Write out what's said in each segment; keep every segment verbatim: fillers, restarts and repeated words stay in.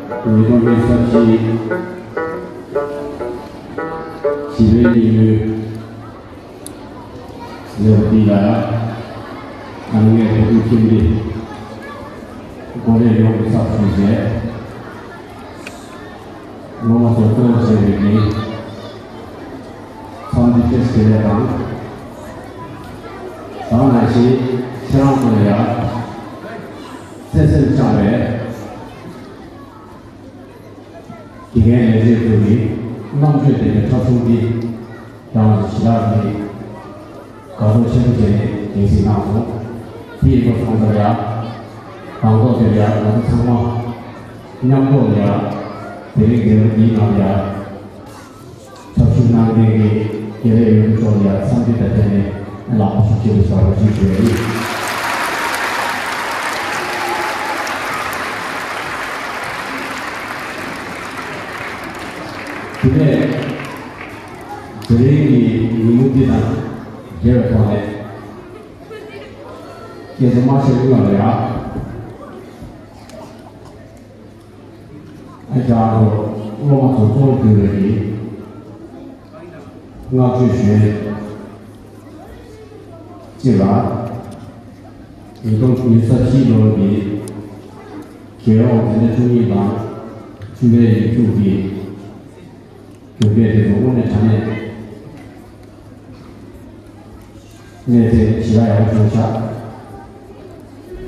ཉིས་སྟོང་ཉི་ཤུ་རྩ་གཅིག་བྱིས་པའི་ཉིན་མོའི་ལེའུ་འདི་ལ་ཨ་ནི་ངས་བོད་ཕྲུག་ཁྱིམ་སྡེ་འགོ་ལས་ཡོངས་ཀྱི་ཚབ་ཞུས་བྱས། སློབ་མ་ཚོ་གཙོ་བོ་བྱས་པའི་གི་འཚམས་འདྲི་བཀྲ་ཤིས་བདེ་ལེགས་དང་། ད་ག་ནང་བཞིན་ཁྱེད་རང་ཚོ་ལ་ཡང་བརྩེ་སེམས་བཅངས་པའི་དགེ་རྒན་ལས་བྱེད་ཚོ་གི་རྣམ་དཔྱོད་ལྡན་པའི་འཁྲབ་གཞུང་འདི་ཡང་ཞེ་དྲག་གི་དགའ་ཚོར་ཆེན་པོ་བྱས་ནས་སྙན་སེང་གནང་སོང་། དེ་ཡིན་པ་སོང་ཙང་ཡང་དང་ཐོག་དེར་ཡང་ང་ཚོ་ཚང་མ་མཉམ་ཐོག་ལ་ཡང་དེ་རིང་འབྲེལ་བ་འདིའི་ནང་ལ་ཡང་འཁྲབ་གཞུང་གནང་མཁན་གྱི་དགེ་ལས་ཡོད་མི་ཚོ་ལ་ཡང་འཚམས་འདྲི་དང་འབྲེལ་ནས་ལག་པ་ཤུགས་ཆེ་རུ་བྱ་བ་ཞིག་ཞུ་ཡ་ཡིན། དེ་ནས་དེ་རིང་གི་ཉིན་མོ་འདི་དང་འབྲེལ་བའི་ཐོག་ནས་སྐད་ཆ་མ་བཤད་སྔོན་ལ་ཡང་། ཨ་ཅག་ཚོ་སློབ་མ་ཚོ་གཙོ་བོ་གྱུར་བའི་གི་བསྔགས་བརྗོད་ཞུ་ཡས་གཅིག་ལ། ཉིས་སྟོང་ཉི་ཤུ་རྩ་གཅིག་ལོ་གི་རྒྱལ་ཡོངས་འཛིན་གྲྭ་བཅུ་གཉིས་དང་བཅུ་པའི་ཡིག་རྒྱུགས་ཀྱི་གྱོད་དཔེ་དེ་ཚོ་དངོས་གནས་དྲང་གནས་གནས་ཚད་ཞེ་དྲག་ཡག་པོ་བྱུང་ཤག་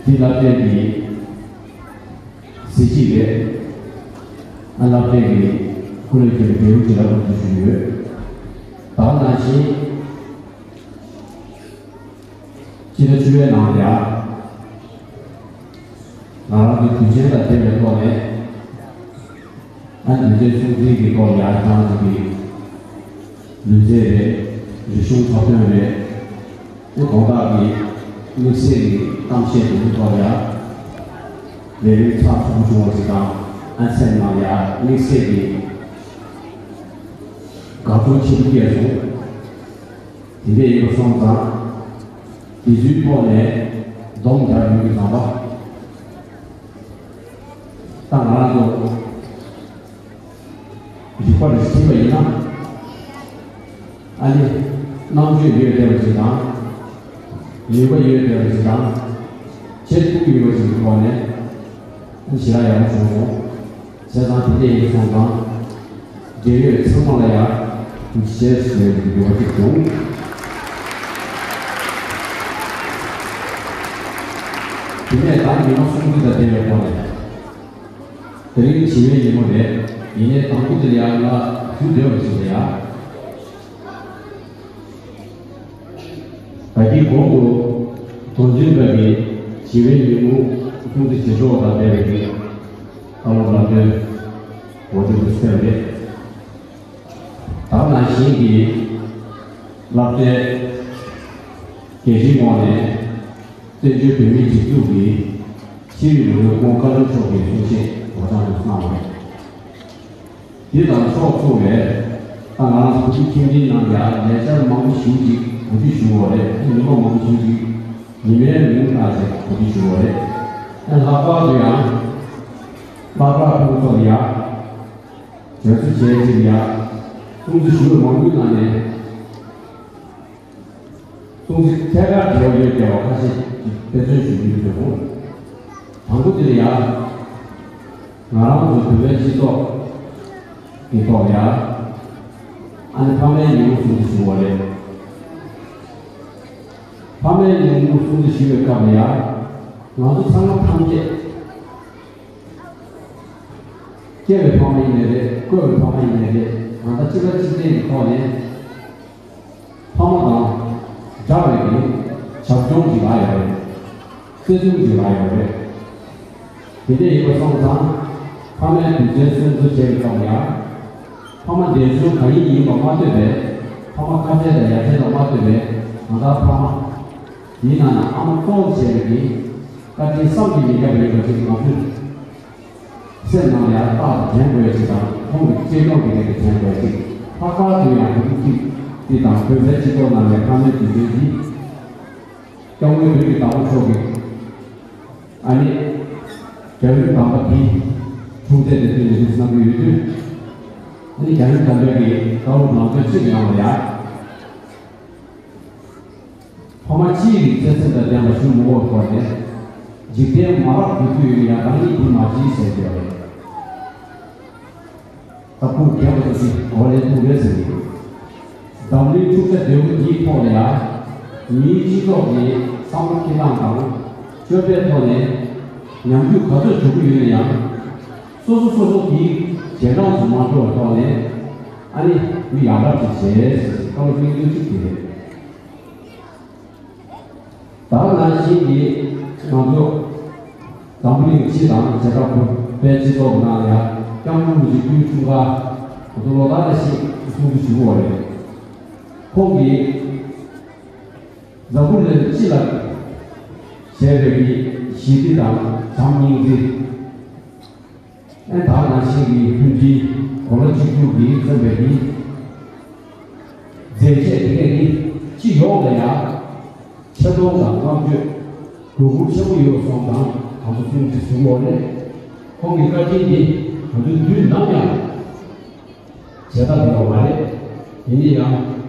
འདི་སློབ་གྲྭའི་གི་གཟི་བརྗིད་རེད། ཨ་སློབ་གྲྭའི་གི་སྐུ་ལས་ཀྱི་འབྲས་བུ་ཅིག་ལ་ཐུགས་རྗེ་ཆེ་ཞུ་ཡོད། ད་ག་ནང་བཞིན་སྤྱི་ཟླ་བཅུ་པའི་ནང་ལ་ཡང་ང་རང་གི་དུས་ཆེན་དང་འབྲེལ་བའི་ཐོག་ནས། ཨ་ནི་ལུས་རྩལ་སྲུང་བརྩི་གི་ཐོག་ཡར་བཏང་ཐུབ་པའི་ལུས་རྩལ་རེད། རིག་གཞུང་འཁྲབ་སྟོན་རེད། ཨ་དགོང་དག་གི་དམིགས་བསལ་གྱི་གཏམ་བཤད་དེ་ཚོའི་ཐོག་ཡ་ལས་རིམ་ཚགས་ཚུད་པོ་བྱུང་བ་ཞིག་དང་། ཨ་སེམས་ནང་ཡ་དམིགས་བསལ་གྱི་དགའ་སྤྲོ་ཆེན་པོ་སྐྱེས་སོང་། དེ་འདྲ་ཡིན་པ་སོང་ཙང་། དེ་ཚོའི་ཐོག་ནས་སྡོམ་རྒྱག་ཡོང་གི་བསམ་པ། ད་ང་རང་ཚོ་རིག་པ་རེ་ཞིག་ཐིམ་པ་ཡིན་ན། ཨ་ནི་རྣམ་དཔྱོད་ཡོད་བསྡད་པ་ཞིག་དང་། ནུས་པ་ཡོད་བསྡད་པ་ཞིག་དང་། བྱེད་ཐུབ་ཀྱི་ཡོད་པ་ཞིག་གི་ཐོག་ནས། ཨ་ནི་ཞེ་དྲག་ཡག་པོ་བྱུང་སོང་། བྱས་ཙང་དེ་འདྲ་ཡིན་སོང་ཙང་། འབྲེལ་ཡོད་ཚང་མ་ལ་ཡང་ཐུགས་རྗེ་ཆེ་ཞུ་བའི་འདོད་པ་ཞིག་བྱུང་། དེ་ནས་ད་ཉི་མ་སྲུང་བརྩི་དང་འབྲེལ་བའི་ཐོག་ནས། དེ་རིང་བྱིས་པའི་ཉིན་མོ་རེད། ཡིན་ནའི་དང་པོ་དེ་ལ་ཡང་ང་དུས་འདོད་པ་ཞིག་རེད་ཡ། ད་གིན་གོང་དུ་དོན་ཚན་ཁག་གི་བྱིས་པའི་ཉིན་མོ་སྲུང་བརྩི་བྱེད་ཕྱོགས་དང་འབྲེལ་བའི་གི་བཀའ་སློབ་ལམ་སྟོན་འོ་དེ་ཚོ་གསན་རེད། ད་ནང་བཞིན་གྱི་སློབ་གྲྭའི་རྒྱལ་སྤྱིའི་ངོས་ནས་བཙན་བྱོལ་བོད་མིའི་སྒྲིག་འཛུགས་ཀྱི་ཕྱི་དྲིལ་ལས་ཁུངས་ཀུན་གླེང་ཚོགས་པའི་གསུང་བཤད་སྒྲོག་སྦྱང་དུ་གནང་བ་རེད། དེ་དང་ཕྱོགས་མཚུངས་པའི་ད་ང་རང་ཚོ་བོད་ཁྱིམ་སྡེའི་ནང་ལ་ལས་འཆར་མང་པོ་ཞེ་ཅིག་གོ་སྒྲིག་ཞུ་དགོས་རེད། ཉི་མ་མང་པོ་ཞེ་ཅིག་ཉི་མའི་རིང་ལ་ཞིག་གོ་སྒྲིག་ཞུ་དགོས་རེད། ལྷག་པར་དུ་ཡང་སློབ་གྲྭ་ཁོང་ཚོ་ལ་ཡང་དྲན་གསོ་བྱས་ཅིག་ཡ། སྲུང་བརྩི་ཞུ་བའི་མང་པོའི་ནང་ནས། སྲུང་བརྩི་ཐད་ཀར་འབྲེལ་བ་ཡོད་བསྡད་པ་ཁ་ཤས་ཀྱིས་དཔེ་མཚོན་ཞུ་རྒྱུ་ཡོད་འདུག་དང་པོ་དེ་ལ་ཡ། ང་རང་ཚོ་བོད་པའི་སྤྱི་ཚོགས་ཀྱི་ཐོག་ལ་ཡ། ཨ་ནི་ཕ་མའི་ཉིན་མོ་སྲུང་བརྩི་ཞུ་བ་རེད། ཕ་མའི་ཉིན་མོ་སྲུང་བརྩི་ཞུ་བའི་སྐབས་ལ་ཡ། ང་ཚོ་ཚང་མ་ཐམས་ཅད། སྐྱེ་བའི་ཕ་མ་ཡིན་ནའི་རེད། བསྐོས་པའི་ཕ་མ་ཡིན་ནའི་རེད། ང་ཚོ་གཅིག་ལ་གཅིག་བརྟེན་གྱི་ཐོག་ནས་ཕ་མ་དང་འདྲ་བའི་གི་བྱམས་སྐྱོང་ཅིག་ལ་ཡོད་རེད། བརྩེ་སེམས་ཅིག་ལ་ཡོད་རེད། དེ་འདྲ་ཡིན་པ་སོང་ཙང་ཕ་མའི་དུས་ཆེན་སྲུང་བརྩི་བྱེད་པའི་སྐབས་ལ་ཡང་། ཕ་མ་འདས་གསོན་གང་ཡིན་ཡིན་པ་མ་ལྟོས་པའི་ཕ་མ་ཁ་ཟས་དང་ཡ་ཟས་ལ་མ་ལྟོས་པའི་ང་དང་ཕ་མ། དེའི་ནང་ན་ཨ་མ་གཙོ་བོ་བྱས་པའི་གི་བཀའ་དྲིན་བསམ་གྱིས་མི་ཁྱབ་པ་ཡོད་པ་ཅིག་ང་ཚོས། སེམས་ནང་ལ་ཡང་རྟག་ཏུ་དྲན་དགོས་ཅིག་དང་ཁོང་གི་གཅེས་སྐྱོང་གི་རིགས་དེ་དྲན་དགོས་ཅིག་ལྷག་པར་དུ་ཡང་བོད་ཀྱི་འདི་དང་བོད་པའི་སྤྱི་ཚོགས་ནང་ནས་ཕ་མའི་དུས་ཆེན་འདི་སྐྱབས་མགོན་བོད་ཀྱི་བདག་པོ་མཆོག་གི་ཨ་ནི་རྒྱལ་བའི་དམ་པ་འདི་ ཁུངས་ཐད་དེ་དོན་ཞིག་གནང་གི་ཡོད་དུས། ཨ་ནི་རྒྱལ་བའི་བསྟན་པའི་གི་བཀའ་སློབ་ནང་དོན་གཅིག་གི་ནང་ལ་ཡང་། ཕ་མ་སྤྱིའི་རིགས་བརྩེ་སེམས་དང་ལྡན་པ་ཞིག་མི་དགོས་པར་ནས། འཇིག་རྟེན་མ་རབས་རྒྱུད་དུ་ཡོད་ཡང་རང་ཉིད་དེ་མ་བྱིན་ཟེར་གྱི་ཡོད་རེད། ད་ཕུགས་རྒྱས་པ་དེ་ཞིག་གོ་ལེན་ཐུབ་རེད་ཟེར་གྱི་ཡོད། འཛམ་གླིང་འཁྲུག་ཆ་དོད་པོ་འདིའི་ཐོག་ལ་ཡང་། མིའི་སྤྱི་ཚོགས་ཀྱི་བསམ་བློ་འཁྱེར་སྟངས་དང་། སྤྱོད་པའི་ཐོག་ནས་ཉམས་རྒུད་ག་ཚོད་འགྲོ་གི་ཡོད་ན་ཡང་། སོ་སོ་སོ་སོ་དེའི་རྗེས་འབྲང་དུ་མ་འགྲོ་བའི་ཐོག་ནས། ཨ་ནི་མི་ཡག་པ་ཅིག་བྱེད་ཟེར་བཀའ་སློབ་གནང་རྒྱུ་གཅིག་དེ་རེད། ད་ག་ནང་བཞིན་གྱི་ང་ཚོ་འཛམ་བུ་གླིང་སྤྱི་དང་བྱེ་བྲག་བོད་པའི་སྤྱི་ཚོགས་ནང་ལ་ཡང་སྐྱབས་མགོན་རིན་པོ་ཆེ་སྐུའི་འཁྲུངས་སྐར་ང་ཚོ་ལོ་ལྟར་རེ་བཞིན་སྲུང་བརྩི་ཞུ་གི་ཡོད་རེད། ཁོང་གིས་འཛམ་བུ་གླིང་སྤྱི་ལ་བྱས་པའི་ཞི་བདེ་དང་བྱམས་སྙིང་རྗེ། ཨེ་ད་ནང་བཞིན་གྱི་མཐུན་སྒྲིལ་གོ་ལ་གཅིག་གྱུར་གྱིས་བརྩམས་པའི་འདི། མཛད་རྗེས་དེ་གས་ནི་སྤྱི་ཡོངས་ལ་ཡང་ཆེ་མཐོང་དང་བསྔགས་བརྗོད་དགོས་མཁོ་ཆེན་པོ་ཡོད་པ་སོང་ཙང་ང་ཚོ་སྲུང་བརྩི་ཞུ་དགོས་རེད། ཁོང་གི་བཀའ་དྲིན་འདི་ང་ཚོའི་དུས་ནམ་ཡང་བརྗེད་ཐབས་ཡོད་པ་མ་རེད། ཡིན་ན་ཡང་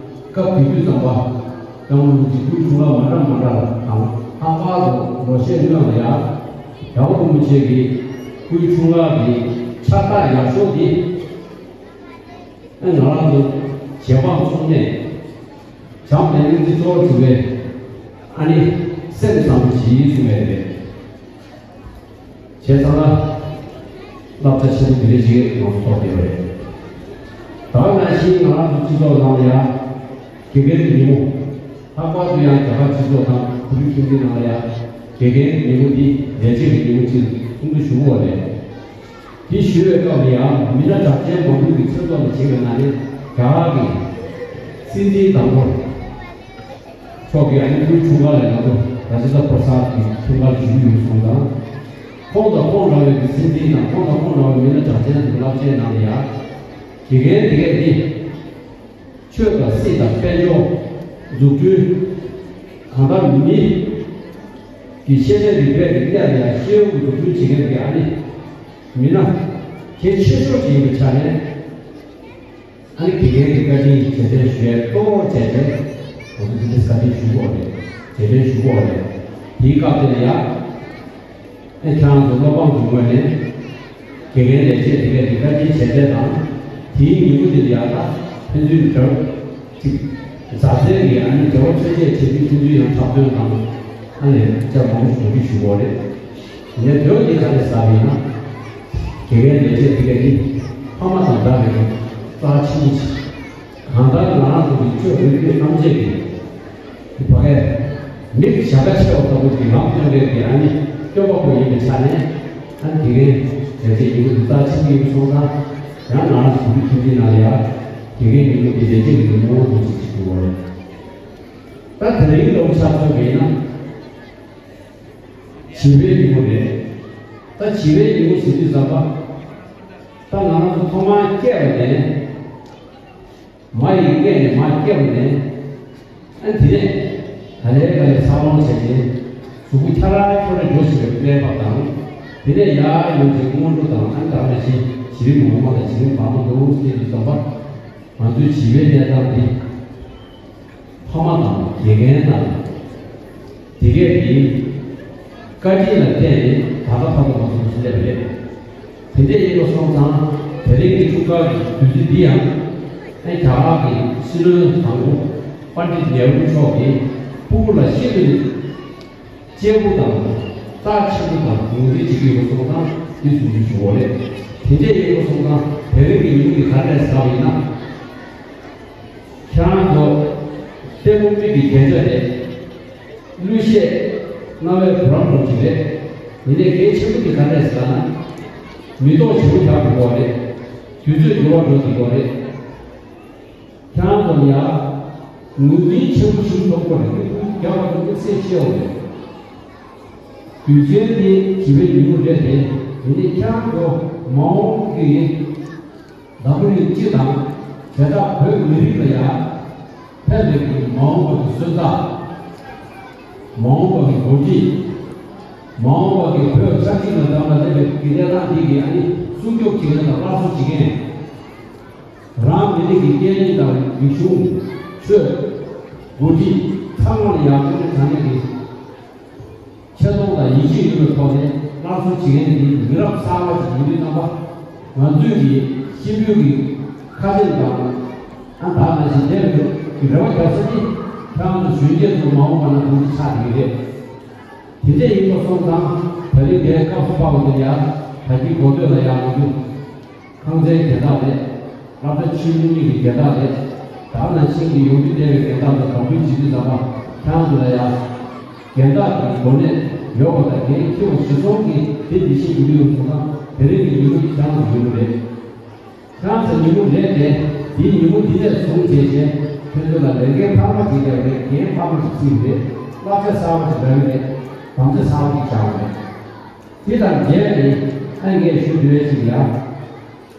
སྐབས་དེ་དུས་ཙམ་པ་སྐྱབས་མགོན་རིན་པོ་ཆེའི་སྐུའི་འཁྲུངས་སྐར་མ་འདྲ་མ་འདྲ་དང་ལྷག་པར་དུ་ལོ་ཤས་སྔོན་ལ་ཡང་རྒྱལ་བ་རིན་པོ་ཆེ་གི་སྐུའི་འཁྲུངས་སྐར་གྱི་ཕྱག་རྟགས་ཡག་ཤོས་འདི། ཨ་ང་རང་ཚོ་རྗེ་འབངས་ཚོགས་གནས་བྱམས་དང་སྙིང་རྗེ་གཙོ་བོར་གྱུར་པའི་ཨ་ནི་སེམས་བཟང་པོ་ཞིག་གསུངས་པ་རེད། བྱས་ཙང་ན་བསླབ་བྱ་ཆེན་པོ་འདི་འདྲ་ཞིག་ང་ཚོ་ཐོབ་བསྡད་པ་རེད། ད་ག་ནང་བཞིན་ང་རང་ཚོ་སྤྱི་ཚོགས་ནང་ལ་ཡང་དགེ་རྒན་གྱི་ཉིན་མོ། ལྷག་པར་དུ་ཡང་རྒྱ་གར་སྤྱི་ཚོགས་དང་བོད་རིགས་ཁྱིམ་སྡེ་ནང་ལ་ཡང་དགེ་རྒན་གྱི་ཉིན་མོ་འདི་ལས་བྱེད་ཀྱི་ཉིན་མོ་ཅིག་སྲུང་བརྩི་ཞུ་དགོས་པ་རེད། དེ་ཞུ་བའི་སྐབས་ལ་ཡང་མི་སྣ་གྲགས་ཅན་མང་པོ་གི་མཚན་ཐོག་ནས་བྱེད་པའི་ནང་ནས་རྒྱ་གར་གྱི་སྲིད་འཛིན་དང་པོ་མཆོག་གི་ཨ་ནི་སྐུའི་འཁྲུངས་སྐར་ལ་ང་ཚོ་རཱ་ཇེན་དྲ་པྲ་སཱད་ཀྱི་འཁྲུངས་སྐར་ཞུ་གི་ཡོད་སོང་ཙང་། ཁོང་དང་ཁོང་འདྲ་བའི་གི་སྲིད་འཛིན་དང་ཁོང་དང་ཁོང་འདྲ་བའི་མི་སྣ་གྲགས་ཅན་གྱི་རླབས་ཆེན་ནང་ལ་ཡང་དགེ་རྒན་དེ་གས་འདི། ཆོས་དང་སྲིད་དང་དཔལ་འབྱོར། འཛུགས་སྐྲུན། གང་ལྟར་མི་གི་ཤེས་ལྡན་རིག་པའི་རིག་གནས་ལ་ཡང་ཤེས་ཡོན་གྱི་འཛུགས་སྐྲུན་བྱེད་མཁན་གྱི་ཨ་ནི་མི་སྣ་གལ་ཆེ་ཤོས་ཅིག་ཡིན་པའི་ཆ་ནས། ཨ་ནི་དགེ་རྒན་གྱི་བཀའ་དྲིན་རྗེས་དྲན་ཞུ་ཡས་གཙོ་བོར་བྱས་ཏེ་ང་ཚོ་འདི་འདྲའི་བཀའ་དྲིན་ཞུ་དགོས་རེད། རྗེས་དྲན་ཞུ་དགོས་རེད། དེའི་སྐབས་དེ་ལ་ཡང་། ཨེ་ཁྱེད་རང་ཚོ་སློབ་འབངས་ཀྱི་ངོས་ནས་དགེ་རྒན་ལས་བྱེད་དེ་གའི་རིགས་བཀའ་དྲིན་རྗེས་དྲན་དང་དེའི་ཉིན་མོ་དེ་ལ་ཡང་ད་ཕན་ཚུན་འབྲེལ་ཅིག་མཛའ་བརྩེ་གི་ཨ་ནི་འབྲེལ་བ་ཆོད་ཅེས་བྱེད་རྒྱུ་ཕན་ཚུན་ཡང་འཁྲབ་སྟོན་དང་ཨ་ནི་ཅག་མང་པོ་ཞིག་འགྲོ་རྒྱུ་ཞུ་དགོས་རེད། ཡིན་ནའི་དོན་འདི་ག་རེ་ཟེར་བ་ཡིན་ན། དགེ་རྒན་ལས་བྱེད་དེ་གའི་ནི་ཕ་མ་དང་འདྲ་བའི་རྩ་ཆེན་པོ་ཅིག་གང་ལྟར་ང་རང་ཚོ་གི་ཆོས་རིག་པའི་རྣམ་འབྱེད་ཀྱི་ཕ་གའི་མི་གི་བྱ་དགའ་ཆེ་བ་ལྟ་བུ་གི་ངག་སྟོན་པའི་གི་ཨ་ནི་སྟོན་པ་པོ་ཡིན་པའི་ཆ་ནས་ཨ་ནི་དགེ་རྒན་ལས་བྱེད་ཡིན་པ་འདི་རྩ་ཆེན་པོ་ཡིན་པ་སོང་ཙང་ཡང་ང་རང་ཚོ་བོད་ཁྱིམ་སྡེ་ནང་ལ་ཡང་དགེ་རྒན་ཡིན་པ་འདི་ལས་བྱེད་ཀྱི་ཉིན་མོ་འདི་ཅིག་ཅིག་ཡོད་རེད། ད་དེ་རིང་ལོ་ཆ་ཚོད་ཡིན་ན་བྱིས་པའི་ཉིན་མོ་རེད། ད་བྱིས་པའི་ཉིན་མོ་ཟེར་དུས་ཙམ་པ་ད་ང་རང་ཚོ་ཐོག་མར་སྐྱེས་པ་ནས། མ་ཡི་མངལ་ནས་མར་སྐྱེས་པ་ནས། ཨ་དེ་ནས་ག་ལེ་ག་ལེ་འཚར་ལོངས་བྱས་ཏེ། གཟུགས་པོ་འཁྱག་ར་འཁྱོག་ར་འགྲོ་བཞིན་པའི་གནས་བབ་དང་། དེ་ནས་ཡར་ཡོང་རྗེས་སྔོན་འགྲོ་དང་ཨ་ནི་ད་ག་ནང་བཞིན་བྱིས་པའི་ངོ་མ་དང་བྱིས་པའི་བར་མ་འདུག་སྐྱེས་དུས་ཙམ་པ། ང་ཚོའི་བྱིས་པའི་གནས་སྟངས་འདི། ཕ་མ་དང་དགེ་རྒན་དང་། དེ་གས་ཀྱི་བཀའ་དྲིན་ལ་བརྟེན་ནས་ད་ལྟ་བར་དུ་ང་ཚོ་ཚུར་སླེབས་རེད། དེ་འདྲ་ཡིན་པ་སོང་ཙང་དེ་རིང་གི་འཁྲུངས་སྐར་གྱི་དུས་ཚིགས་འདི་ཡང་ཨ་རྒྱ་གར་གྱི་སྲིད་བློན་དང་པོ་པཎྜི་ཏ་ནེ་རུ་མཆོག་གིས་ཕྲུ་གུ་ལ་ཤིན་ཏུ་ནས་གཅེས་པོ་དང་རྩ་ཆེན་པོ་དང་ངོས་འཛིན་བྱེད་ཀྱི་ཡོད་པ་སོང་ཙང་འདི་ཚུར་ཞུ་དགོས་རེད། དེ་འདྲ་ཡིན་པ་སོང་ཙང་དེ་རིང་གི་ཉིན་མོ་འདི་ག་རེ་ཟེར་བ་ཡིན་ན། ཁྱེད་རང་ཚོ་ལྟད་མོ་མིག་གི་རྒྱན་ཆ་རེད། གླུ་གཞས་རྣ་བའི་བུ་རམ་འདྲ་ཅིག་རེད། ཡིན་ནའི་གལ་ཆེན་པོ་དེ་ག་རེ་རེད་ཟེར་ན། མི་ཐོག་ཆེན་པོ་རྒྱག་དགོས་པ་རེད། དུས་ཚོད་འགྱུར་བ་འགྲོ་བསྡད་པ་རེད། ཁྱེད་རང་ཚོ་ལ་ཡ་ངོས་འཛིན་ཆེན་པོ་ཞིག་ཐོབ་དགོས་རེད། རྒྱག་པ་དེ་དམིགས་བསལ་ཆེ་བ་རེད། དུས་ཆེན་དེ་བྱིས་པའི་ཉིན་མོ་རེད་དེ། ཡིན་ནའི་ཁྱེད་རང་ཚོ་མ་འོངས་ཀྱི་འཛམ་བུ་གླིང་སྤྱི་དང་བྱེ་བྲག་བོད་མི་རིགས་ལ་ཡང་ཕན་པའི་གི་མ་འོངས་པ་གི་སོན་རྩ། མ་འོངས་པ་གི་འགོ་ཁྲིད། མ་འོངས་པ་གི་བོད་ཆབ་སྲིད་ལ་དམ་ལ་སླེབས་པའི་གི་གནས་སྟངས་འདི་གི་ཨ་ནི་ སྲུང་སྐྱོབ་བྱེད་མཁན་དང་སླར་གསོ་བྱེད་མཁན། རང་མི་རིགས་ཀྱི་སྐད་ཡིག་དང་རིག་གཞུང་། ཆོས། འགོ་ཁྲིད་ཚང་མ་ལ་ཡང་དངོས་གནས་དྲང་གནས་ཀྱི་ཆེ་མཐོང་དང་ཡིད་ཆེས་ཡོད་པའི་ཐོག་ནས་སླར་གསོ་བྱེད་མཁན་དེ་མི་རབས་གསར་པ་ཞིག་ཡིན་དུས་ཙམ་པ། ང་ཚོས་ཀྱི་གཤིན་པོའི་གི་ཁ་ཆེམས་དང་། ཨ་ད་ནང་བཞིན་འདས་པའི་གི་རེ་བ་རྒྱག་ས་དེ་ཁྱེད་རང་ཚོ་གཞོན་སྐྱེས་ཚོ་མ་འོངས་པ་ན་གོང་ཆ་ཆགས་ཀྱི་རེད། དེ་འདྲ་ཡིན་པ་སོང་ཙང་ད་རིང་འདིའི་སྐབས་སུ་བབས་པ་དེ་ཡང་ད་གིན་འགོ་སྟོད་ལ་ཡང་ང་ཚོས་ཁང་ཚན་སྒེར་བདག་རེད། སློབ་གྲྭ་ཆུང་ངུ་གཉིས་ཀྱི་སྒེར་བདག་རེད། ད་ནང་བཞིན་གྱི་ཡོང་རྒྱུ་བསྡད་པའི་སྒེར་བདག་ཚོ་དམ་འབུལ་བྱེད་དུས་ཙམ་པ་ཁྱེད་རང་ཚོ་ལ་ཡང་། སྒེར་བདག་གི་གོ་གནས་ཡོད་པ་དང་འགན་འཁྱེར་བ་གཞིར་བཟུང་གིས་དེ་འདི་ཤེས་དགོས་ཀྱི་ཡོད་སོང་ཙང་དེ་རིང་གི་ཉིན་མོ་འདི་ཁྱེད་རང་ཚོ་ཉིན་མོ་རེད། ཁྱེད་རང་ཚོ་ཉིན་མོ་རེད་དེ། འདིའི་ཉིན་མོ་འདི་ནས་བཟུང་བྱས་བྱས་ཁྱོད་ཚོ་ལ་ལས་འགན་འཕར་མ་ཞིག་རྒྱབ་རེད། འགན་འཕར་མ་ཞིག་བརྩིས་རེད། བསླབ་བྱ་གསར་པ་ཞིག་རག་གི་རེད། དམ་བཅའ་གསར་པ་ཞིག་བཞག་གི་རེད། དེ་དང་འབྲེལ་ནས་ཨ་ངས་ཞུ་འདོད་ཅིག་ཡང་།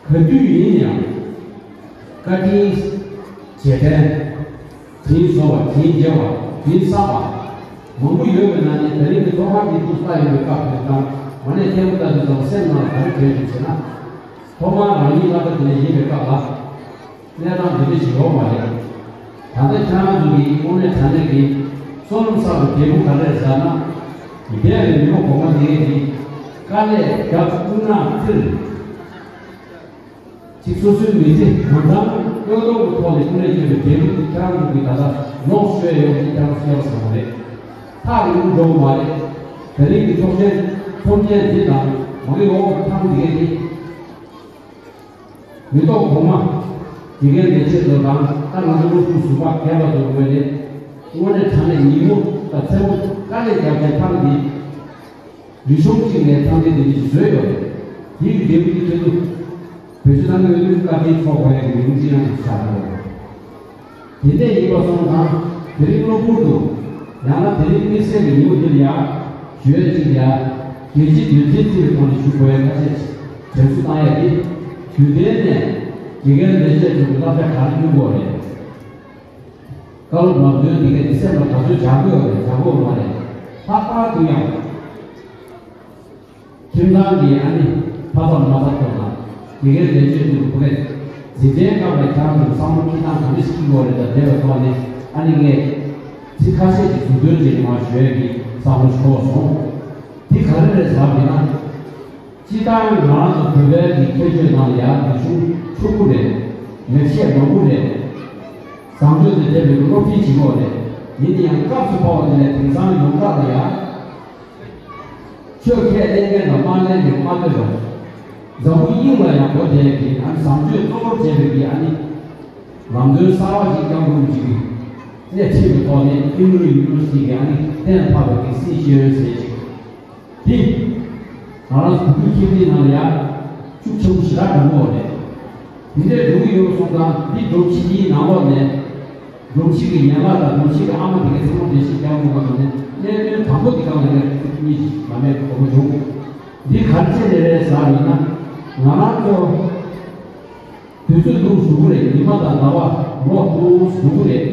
ག་དུས་ཡིན་ཡང་། བཀའ་དྲིན་རྗེས་དྲན། དྲིན་གཟོ་བ། དྲིན་འཇལ་བ། དྲིན་བསམ་པ། མང་པོ་ཡོད་པའི་ནང་ནས་ད་རིང་གི་ཐོག་མར་འདི་ཐུགས་བསགས་ཡོད་པའི་སྐབས་དེ་དང་མ་ནས་ཐེངས་མ་ལྟ་དུས་ཙམ་སེམས་ནང་ག་རེ་དྲན་འདུག་ཟེར་ན། ཐོག་མར་རང་ཉིད་སློབ་གྲྭ་དེ་ནས་ཡིན་པའི་སྐབས་ལ། གནས་སྟངས་དེ་འདྲ་ཞིག་ཡོད་མ་རེད། ད་ལྟ་ཁྱེད་རང་ཚོ་གི་དངོས་གནས་དྲང་གནས་ཀྱི་བསོད་ནམས་བསགས་པའི་འབྲས་བུ་ག་རེ་རེད་ཟེར་ན། འདས་པའི་མི་མང་གོང་མ་དེ་གི་དཀའ་ལས་རྒྱབ་སྐུ་ན་ཚེར། གཅིག་སོ་སོའི་མི་ཚེ་གང་འཚམ་གཡོ་ཐོག་གི་ཐོག་ནས་ཀུན་ལས་བསྐྱོན་པའི་འབྲས་བུ་དེ་ཁྱེད་རང་ཚོ་གིས་ད་ལྟ་ལོངས་སྤྱོད་ཡོང་གི་ཁྱེད་རང་ཚོ་སྐལ་བ་བཟང་བ་རེད། ཐག་རིང་པོ་འགྲོ་གི་མ་རེད། ད་རིང་གི་ཆོག་མཆན་ཐོབ་མཁན་འདི་དང་མ་གི་འོག་གི་ཐང་འདི་གས་འདི། མི་ཐོག་གོང་མ། དགེ་རྒན་ལས་བྱེད་ཚོ་དང་ད་ང་ཚོ་སློབ་ཕྲུག་ཟུར་པ་རྒན་པ་ཚོ་ངོས་ནས་དངོས་གནས་དྲང་གནས་ཉིན་མོ་དང་མཚན་མོ་དཀའ་ལས་རྒྱབ་བྱས་ཐང་འདི། རིག་གཞུང་གཅིག་ནས་ཐང་འདི་འདི་འདི་བཟོས་ཡོད་རེད། དེའི་འབྲས་བུ་དེ་ཁྱེད་ཚོ་བེད་སྤྱོད་གནང་གི་ཡོད་དུས་བཀའ་དྲིན་ཚོགས་དགོས་ཡ་གི་ཉིན་གཅིག་རང་ཞིག་ཆགས་ཡོད་རེད། དེ་འདྲ་ཡིན་པ་སོང་ཙང་དེ་རིང་གློ་བུར་དུ་ཡང་ན་དེ་རིང་དམིགས་བསལ་གྱི་ཉིན་མོ་འདིར་ཡ་ཞུ་ཡ་གཅིག་ཡ་རྒྱལ་སྤྱིའི་དོན་ཚན་བརྩི་བའི་ཐོག་ནས་ཞུ་དགོས་ཡ་ཁ་ཤས་དྲན་གསོ་བཏང་ཡ་དེ། དུས་ལྡན་ནས་དགེ་རྒན་ལས་བྱེད་ཚོ་གི་བསླབ་བྱ་ག་རེ་སྣོན་དགོས་རེད། བཀའ་སློབ་ལམ་སྟོན་འདི་ག་འདི་སེམས་ལ་ག་ཚོད་བྱ་དགོས་རེད། བྱ་དགོས་མ་རེད། ལྷག་པར་དུ་ཡང་ཁྱིམ་ཚང་གི་ཨ་ནི་ཕ་ཚབ་མ་ཚབ་ཚོ་དང་དགེ་རྒན་ལས་བྱེད་ཚོ་བུ་གས་འཛིན་གྲྭའི་སྐབས་ལ་ཁྱེད་རང་ཚོ་བསམ་བློ་ཁྱི་ཐང་ག་འདྲ་ཞིག་ཁྱི་དགོས་རེད། ད་བསྡད་པའི་ཐོག་ནས་ཨ་ནི་ངས་ཚིག་ཁ་ཤས་ཀྱི་མཛུབ་སྟོན་བྱས་ནས་མར་ཞུ་ཡས་ཀྱི་བསམ་བློ་ཞིག་འཁོར་སོང་། འདི་ག་རེ་རེད་ཟེར་བ་ཡིན་ན། སྤྱིར་བཏང་ང་རང་ཚོ་བོད་པའི་གི་ཁྱད་ཆོས་ནང་ལ་ཡང་རིག་གཞུང་ཕྱུག་པོ་རེད། ལེགས་བཤད་མང་པོ་རེད། བཟང་སྤྱོད་དང་ལྡན་པའི་སློབ་ཁྲིད་བྱེད་ཀྱི་ཡོད་རེད། ཡིན་ན་ཡང་སྐབས་སུ་བབས་པ་དེ་ལས་དེང་སང་ཡོངས་གྲགས་ལ་ཡང་ཆོས་ཁས་ལེན་མཁན་དང་མ་ལེན་མཁན་མ་ལྟོས་པར་འཛམ་བུ་གླིང་ལ་ཡང་གོ་བསྡད་ཀྱི་ཨ་ནི་བཟང་སྤྱོད་གཙོ་བོར་བྱས་པའི་གི་ཨ་ནི་ལམ་སྟོན་གསར་བ་ཞིག་བསྐྱངས་དགོས་ཀྱི་སྣེ་ཁྲིད་པའི་ཐོག་ནས་ཨིན་རུ་ཡུ་ནི་ཝར་སི་ཊི་གི་ཨ་ནི་གཏན་ཕབ་པའི་གི་སྲིད་ཤེས་ཡོན་ཟེར་ཅིག་འདི། ང་རང་ཚོ་བོད་ཁྱིམ་འདིའི་ནང་ལ་ཡང་ཤུགས་ཆེན་པོ་ཞེ་དྲག་འགྲོ་གི་ཡོད་རེད། འདི་འདྲའི་འགྲོ་གི་ཡོད་སོང་ཙང་འདི་སྒྲོམ་གཞི་འདིའི་ནང་ལོགས་ནས། སྒྲོམ་གཞི་གི་ཡན་ལག་དང་སྒྲོམ་གཞི་གི་ཨ་མ་དེ་གའི་ཚང་མ་འགྲེལ་བཤད་རྒྱག་དགོས་པ་དང་ནས་གནད་དོན་དང་པོ་འདི་སྒང་ལ་ངས་ཐུགས་གཉིས་ཀྱིས་ལམ་མེད་དགོངས་པ་བྱུང་། འདི་ག་རེ་བྱས་ནས་རེད་ཟེར་བ་ཡིན་ན། ང་རང་ཚོ་དུས་ཚོད་སྟོང་ཞུ་གི་རེད། ཉི་མ་དང་ཟླ་བ་ལོ་སྟོང་ཞུ་གི་རེད།